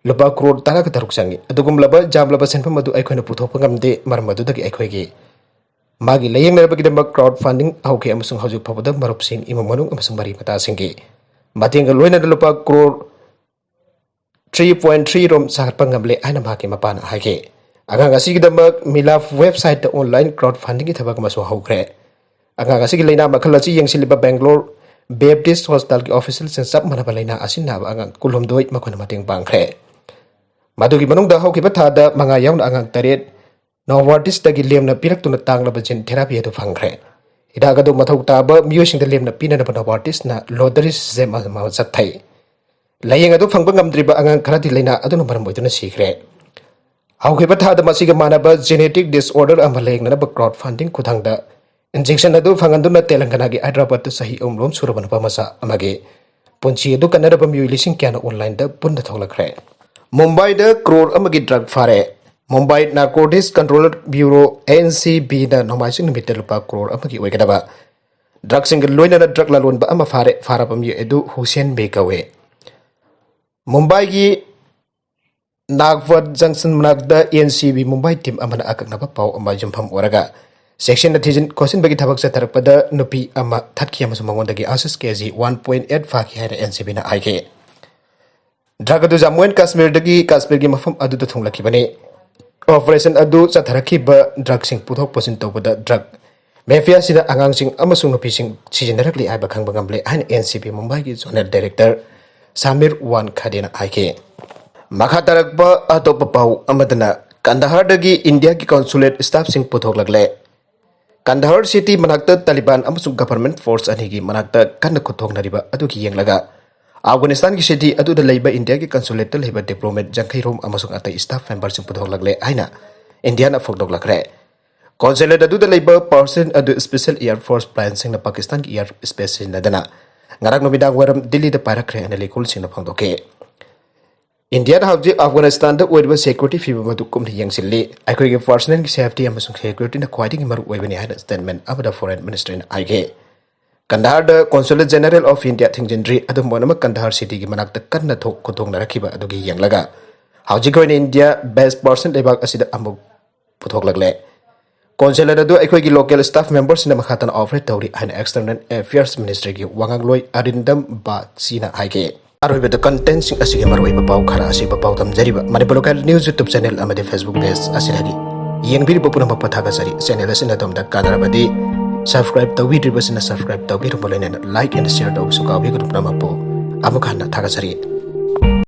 ꯂꯨꯄꯥ ꯀ꯭ꯔꯣꯔ ꯇꯔꯥꯒ ꯇꯔꯨꯛ ꯆꯪꯉꯤ꯫ ꯑꯗꯨꯒꯨꯝꯂꯕ ꯌꯥꯝꯂꯕ ꯁꯦꯟꯐꯝ ꯑꯗꯨ ꯑꯩꯈꯣꯏꯅ ꯄꯨꯊꯣꯛꯄ ꯉꯝꯗꯦ꯫ ꯃꯔꯝ ꯑꯗꯨꯗꯒꯤ ꯑꯩꯈꯣꯏꯒꯤ ꯃꯥꯒꯤ ꯂꯥꯌꯦꯡꯅꯅꯕꯒꯤꯗꯃꯛ crowd funding ꯍꯧꯈꯤ ꯑꯃꯁꯨꯡ ꯍꯧꯖꯤꯛ ꯐꯥꯎꯕꯗ ꯃꯔꯨꯞꯁꯤꯡ, ꯏꯃꯨꯡ ꯃꯅꯨꯡ ꯑꯃꯁꯨꯡ ꯃꯔꯤ ꯃꯇꯥꯁꯤꯡꯒꯤ ꯃꯇꯦꯡꯒ ꯂꯣꯏꯅꯅ ꯂꯨꯄꯥ ꯀ꯭ꯔꯣꯔ three point three ꯔꯣꯝ ꯁꯥꯒꯠꯄ ꯉꯝꯂꯦ ꯍꯥꯏꯅ ꯃꯍꯥꯛꯀꯤ ꯃꯄꯥꯅ ꯍꯥꯏꯈꯤ꯫ ꯑꯉꯥꯡ ꯑꯁꯤꯒꯤꯗꯃꯛ ꯃꯤꯂꯥꯐ websiteꯇ online crowd fundingꯒꯤ ꯊꯕꯛ ꯑꯃꯁꯨ ꯍꯧꯈ꯭ꯔꯦ꯫ ꯑꯉꯥꯡ ꯑꯁꯤꯒꯤ ꯂꯥꯏꯅꯥ ꯃꯈꯜ ꯑꯁꯤ ꯌꯦꯡꯁꯤꯜꯂꯤꯕ Bangalore Baptist Hospitalꯒꯤ officialꯁꯤꯡ ꯆꯞ ꯃꯥꯟꯅꯕ ꯂꯥꯏꯅꯥ ꯑꯁꯤ ꯅꯥꯕ ꯑꯉꯥꯡ ꯀꯨꯟꯍꯨꯝꯗꯣꯏ ꯃꯈꯣꯏꯅ ꯃꯇꯦꯡ ꯄꯥꯡꯈ꯭ꯔꯦ꯫ ꯃꯗꯨꯒꯤ ꯃꯅꯨꯡꯗ ꯍꯧꯈꯤꯕ ꯊꯥꯗ ꯃꯉꯥ ꯌꯥꯎꯅ ꯑꯉꯥꯡ ꯇꯔꯦꯠ Novartisꯇꯒꯤ ꯂꯦꯝꯅ ꯄꯤꯔꯛꯇꯨꯅ ꯇꯥꯡꯂꯕ gene therapy ꯑꯗꯨ ꯐꯪꯈ꯭ꯔꯦ꯫ ꯍꯤꯗꯥꯛ ꯑꯗꯨ ꯃꯊꯧ ꯇꯥꯕ ꯃꯤꯑꯣꯏꯁꯤꯡꯗ ꯂꯦꯝꯅ ꯄꯤꯅꯅꯕ Novartisꯅ lottery system ꯑꯃ ꯆꯠꯊꯩ꯫ ꯂꯥꯌꯦꯡ ꯑꯗꯨ ꯐꯪꯕ ꯉꯝꯗ꯭ꯔꯤꯕ ꯑꯉꯥꯡ ꯈꯔꯗꯤ ꯂꯥꯏꯅꯥ ꯑꯗꯨꯅ ꯃꯔꯝ ꯑꯣꯏꯗꯨꯅ ꯁꯤꯈ꯭ꯔꯦ꯫ ꯍꯧꯈꯤꯕ ꯊꯥꯗ ꯃꯁꯤꯒ ꯃꯥꯟꯅꯕ genetic disorder ꯑꯃ ꯂꯥꯌꯦꯡꯅꯅꯕ crowd funding ꯈꯨꯊꯥꯡꯗ injection ꯑꯗꯨ ꯐꯪꯍꯟꯗꯨꯅ ꯇꯦꯂꯪꯒꯅꯥꯒꯤ ꯍꯥꯏꯗ꯭ꯔꯕꯥꯗꯇ ꯆꯍꯤ ꯑꯍꯨꯝ ꯂꯣꯝ ꯁꯨꯔꯕ ꯅꯨꯄꯥ ꯃꯆꯥ ꯑꯃꯒꯤ ꯄꯨꯟꯁꯤ ꯑꯗꯨ ꯀꯟꯅꯅꯕ ꯃꯤꯑꯣꯏ ꯂꯤꯁꯤꯡ ꯀꯌꯥꯅ onlineꯗ ꯄꯨꯟꯅ ꯊꯣꯛꯂꯛꯈ꯭ꯔꯦ꯫ ꯃꯨꯝꯕꯥꯏꯗ ꯀ꯭ꯔꯣꯔ ꯑꯃꯒꯤ drug ꯐꯥꯔꯦ꯫ ꯃꯨꯝꯕꯥꯏ Narcotics Control Bureau, NCBꯅ ꯅꯣꯡꯃꯥꯏꯖꯤꯡ ꯅꯨꯃꯤꯠꯇ ꯂꯨꯄꯥ ꯀ꯭ꯔꯣꯔ ꯑꯃꯒꯤ ꯑꯣꯏꯒꯗꯕ drugꯁꯤꯡꯒ ꯂꯣꯏꯅꯅ drug ꯂꯂꯣꯟꯕ ꯑꯃ ꯐꯥꯔꯦ꯫ ꯐꯥꯔꯕ ꯃꯤꯑꯣꯏ ꯑꯗꯨ ꯍꯨꯁꯦꯟ ꯕꯦ ꯀꯧꯏ꯫ ꯃꯨꯝꯕꯥꯏꯒꯤ ꯅꯥꯒꯄꯠ junction ꯃꯅꯥꯛꯇ NCB ꯃꯨꯝꯕꯥꯏ team ꯑꯃꯅ ꯑꯀꯛꯅꯕ ꯄꯥꯎ ꯑꯃ ꯌꯨꯝꯐꯝ ꯑꯣꯏꯔꯒ ꯆꯦꯛꯁꯤꯟꯅ ꯊꯤꯖꯤꯟ ꯈꯣꯠꯆꯤꯟꯕꯒꯤ ꯊꯕꯛ ꯆꯠꯊꯔꯛꯄꯗ ꯅꯨꯄꯤ ꯑꯃ ꯊꯠꯈꯤ ꯑꯃꯁꯨꯡ ꯃꯉꯣꯟꯗꯒꯤ ꯑꯥꯏꯁꯤꯁ ꯀꯦꯖꯤ ꯋꯥꯟ ꯄꯣꯏꯟ ꯑꯦꯠ ꯐꯥꯈꯤ ꯍꯥꯏꯅ NCBꯅ ꯍꯥꯏꯈꯤ꯫ Drug ꯑꯗꯨ ꯖꯝꯃꯨ ꯑꯦꯟ ꯀꯥꯁꯃꯤꯔꯗꯒꯤ ꯀꯥꯁꯃꯤꯔꯒꯤ ꯃꯐꯝ ꯑꯗꯨꯗ ꯊꯨꯡꯂꯛꯈꯤꯕꯅꯤ꯫ Operation ꯑꯗꯨ ꯆꯠꯊꯔꯛꯈꯤꯕ drugꯁꯤꯡ ꯄꯨꯊꯣꯛ ꯄꯨꯁꯤꯟ ꯇꯧꯕꯗ drug mafiaꯁꯤꯅ ꯑꯉꯥꯡꯁꯤꯡ ꯑꯃꯁꯨꯡ ꯅꯨꯄꯤꯁꯤꯡ ꯁꯤꯖꯤꯟꯅꯔꯛꯂꯤ ꯍꯥꯏꯕ ꯈꯪꯕ ꯉꯝꯂꯦ ꯍꯥꯏꯅ NCB ꯃꯨꯝꯕꯥꯏꯒꯤ zonal director ꯁꯥꯃꯤꯔ ꯋꯥꯟ ꯈꯥꯗꯦꯅ ꯍꯥꯏꯈꯤ꯫ ꯃꯈꯥ ꯇꯥꯔꯛꯄ ꯑꯇꯣꯞꯄ ꯄꯥꯎ ꯑꯃꯗꯅ ꯀꯟꯗꯍꯔꯗꯒꯤ ꯏꯟꯗꯤꯌꯥꯒꯤ consulate staffꯁꯤꯡ ꯄꯨꯊꯣꯛꯂꯛꯂꯦ꯫ ꯀꯟꯗꯍꯔ city ꯃꯅꯥꯛꯇ ꯇꯥꯂꯤꯕꯥꯟ ꯑꯃꯁꯨꯡ government force ꯑꯅꯤꯒꯤ ꯃꯅꯥꯛꯇ ꯀꯟꯅ ꯈꯨꯠꯊꯣꯛꯅꯔꯤꯕ ꯑꯗꯨꯒꯤ ꯌꯦꯡꯂꯒ ꯑꯐꯒꯥꯅꯤꯁꯇꯥꯟꯒꯤ city ꯑꯗꯨꯗ ꯂꯩꯕ ꯏꯟꯗꯤꯌꯥꯒꯤ consulateꯇ ꯂꯩꯕ diplomat ꯌꯥꯡꯈꯩ ꯔꯣꯝ ꯑꯃꯁꯨꯡ ꯑꯇꯩ staff memberꯁꯤꯡ ꯄꯨꯊꯣꯛꯂꯛꯂꯦ ꯍꯥꯏꯅ ꯏꯟꯗꯤꯌꯥꯅ ꯐꯣꯡꯗꯣꯛꯂꯛꯈ꯭ꯔꯦ꯫ Consulate ꯑꯗꯨꯗ ꯂꯩꯕ ꯄꯥꯔꯁꯟ ꯑꯗꯨ ꯁ꯭ꯄꯦꯁꯦꯜ ꯑꯦꯌꯔ ꯐꯣꯔꯁ ꯄ꯭ꯂꯦꯟꯁꯤꯡꯅ ꯄꯥꯀꯤꯁꯇꯥꯟꯒꯤ ꯑꯦꯌꯔ ꯁ꯭ꯄꯦꯁ ꯁꯤꯖꯤꯟꯅꯗꯅ ꯉꯔꯥꯡ ꯅꯨꯃꯤꯗꯥꯡ ꯋꯥꯏꯔꯝ ꯗꯤꯜꯂꯤꯗ ꯄꯥꯏꯔꯛꯈ꯭ꯔꯦ ꯍꯥꯏꯅ ꯂꯩꯈꯣꯜꯁꯤꯡꯅ ꯐꯣꯡꯗꯣꯛꯈꯤ꯫ ꯏꯟꯗꯤꯌꯥꯅ ꯍꯧꯖꯤꯛ ꯑꯐꯒꯥꯅꯤꯁꯇꯥꯟꯗ ꯑꯣꯏꯔꯤꯕ ꯁꯦꯀ꯭ꯌꯨꯔꯤꯇꯤ ꯐꯤꯕꯝ ꯑꯗꯨ ꯀꯨꯞꯅ ꯌꯦꯡꯁꯤꯜꯂꯤ꯫ ꯑꯩꯈꯣꯏꯒꯤ ꯄꯥꯔꯁꯅꯦꯜꯒꯤ ꯁꯦꯐꯇꯤ ꯑꯃꯁꯨꯡ ꯁꯦꯀ꯭ꯌꯨꯔꯤꯇꯤꯅ ꯈ꯭ꯋꯥꯏꯗꯒꯤ ꯃꯔꯨ ꯑꯣꯏꯕꯅꯤ ꯍꯥꯏꯅ ꯁ꯭ꯇꯦꯠꯃꯦꯟ ꯑꯃꯗ ꯐꯣꯔꯦꯟ ꯃꯤꯅꯤꯁꯇ꯭ꯔꯤꯅ ꯍꯥꯏꯈꯤ꯫ ꯀꯟꯗꯥꯍꯥꯔꯗ ꯀꯣꯟꯁꯨꯂꯦꯠ ꯖꯦꯅꯔꯦꯜ ꯑꯣꯐ ꯏꯟꯗꯤꯌꯥ ꯊꯤꯡꯖꯤꯟꯗ꯭ꯔꯤ꯫ ꯑꯗꯨꯝ ꯑꯣꯏꯅꯃꯛ, ꯀꯟꯗꯥꯍꯥꯔ ꯁꯤꯇꯤꯒꯤ ꯃꯅꯥꯛꯇ ꯀꯟꯅ ꯊꯣꯛ ꯈꯨꯗꯣꯡꯅꯔꯛꯈꯤꯕ ꯑꯗꯨꯒꯤ ꯌꯦꯡꯂꯒ ꯍꯧꯖꯤꯛꯀꯤ ꯑꯣꯏꯅ ꯏꯟꯗꯤꯌꯥ ꯕꯦꯁ ꯄꯥꯔꯁꯟ ꯂꯩꯕꯥꯛ ꯑꯁꯤꯗ ꯑꯃꯨꯛ ꯄꯨꯊꯣꯛꯂꯛꯂꯦ꯫ ꯀꯣꯟꯁꯨꯂꯦꯠ ꯑꯗꯨ ꯑꯩꯈꯣꯏꯒꯤ ꯂꯣꯀꯦꯜ ꯁ꯭ꯇꯥꯐ ꯃꯦꯝꯕꯔꯁꯤꯡꯅ ꯃꯈꯥ ꯇꯥꯅ ꯑꯣꯄꯔꯦꯠ ꯇꯧꯔꯤ ꯍꯥꯏꯅ ꯑꯦꯛꯁꯇꯔꯅꯦꯜ ꯑꯦꯐꯤꯌꯔꯁ ꯃꯤꯅꯤꯁꯇ꯭ꯔꯤꯒꯤ ꯋꯥꯉꯥꯡꯂꯣꯏ ꯑꯔꯤꯟꯗꯝ ꯕꯥꯒꯆꯤꯅ ꯍꯥꯏꯈꯤ꯫ ꯑꯔꯣꯏꯕꯗ ꯀꯟꯇꯦꯟꯁꯤꯡ ꯑꯁꯤꯒꯤ ꯃꯔꯨꯑꯣꯏꯕ ꯄꯥꯎ ꯈꯔ ꯑꯁꯤ ꯄꯥꯎ ꯇꯝꯖꯔꯤꯕ Manipur local news YouTube channel ꯑꯃꯗꯤ ꯐꯦꯁꯕꯨꯛ ꯄꯦꯖ ꯑꯁꯤꯗꯒꯤ꯫ ꯌꯦꯡꯕꯤꯔꯤꯕ ꯄꯨꯝꯅꯃꯛꯄꯨ ꯊꯥꯒꯠꯆꯔꯤ꯫ ꯆꯦꯅꯦꯜ ꯑꯁꯤꯅ ꯑꯗꯣꯝꯗ ꯀꯥꯟꯅꯔꯕꯗꯤ ꯁꯕꯁꯀ꯭ꯔꯥꯏꯕ ꯇꯧꯕꯤꯗ꯭ꯔꯤꯕꯁꯤꯅ ꯁꯕꯁꯀ꯭ꯔꯥꯏꯕ ꯇꯧꯕꯤꯔꯝꯕ ꯂꯣꯏꯅꯅ ꯂꯥꯏꯛ ꯑꯦꯟ ꯁꯤꯌꯔ ꯇꯧꯕꯁꯨ ꯀꯥꯎꯕꯤꯒꯅꯨ꯫ ꯄꯨꯝꯅꯃꯛꯄꯨ ꯑꯃꯨꯛ ꯍꯟꯅ ꯊꯥꯒꯠꯆꯔꯤ꯫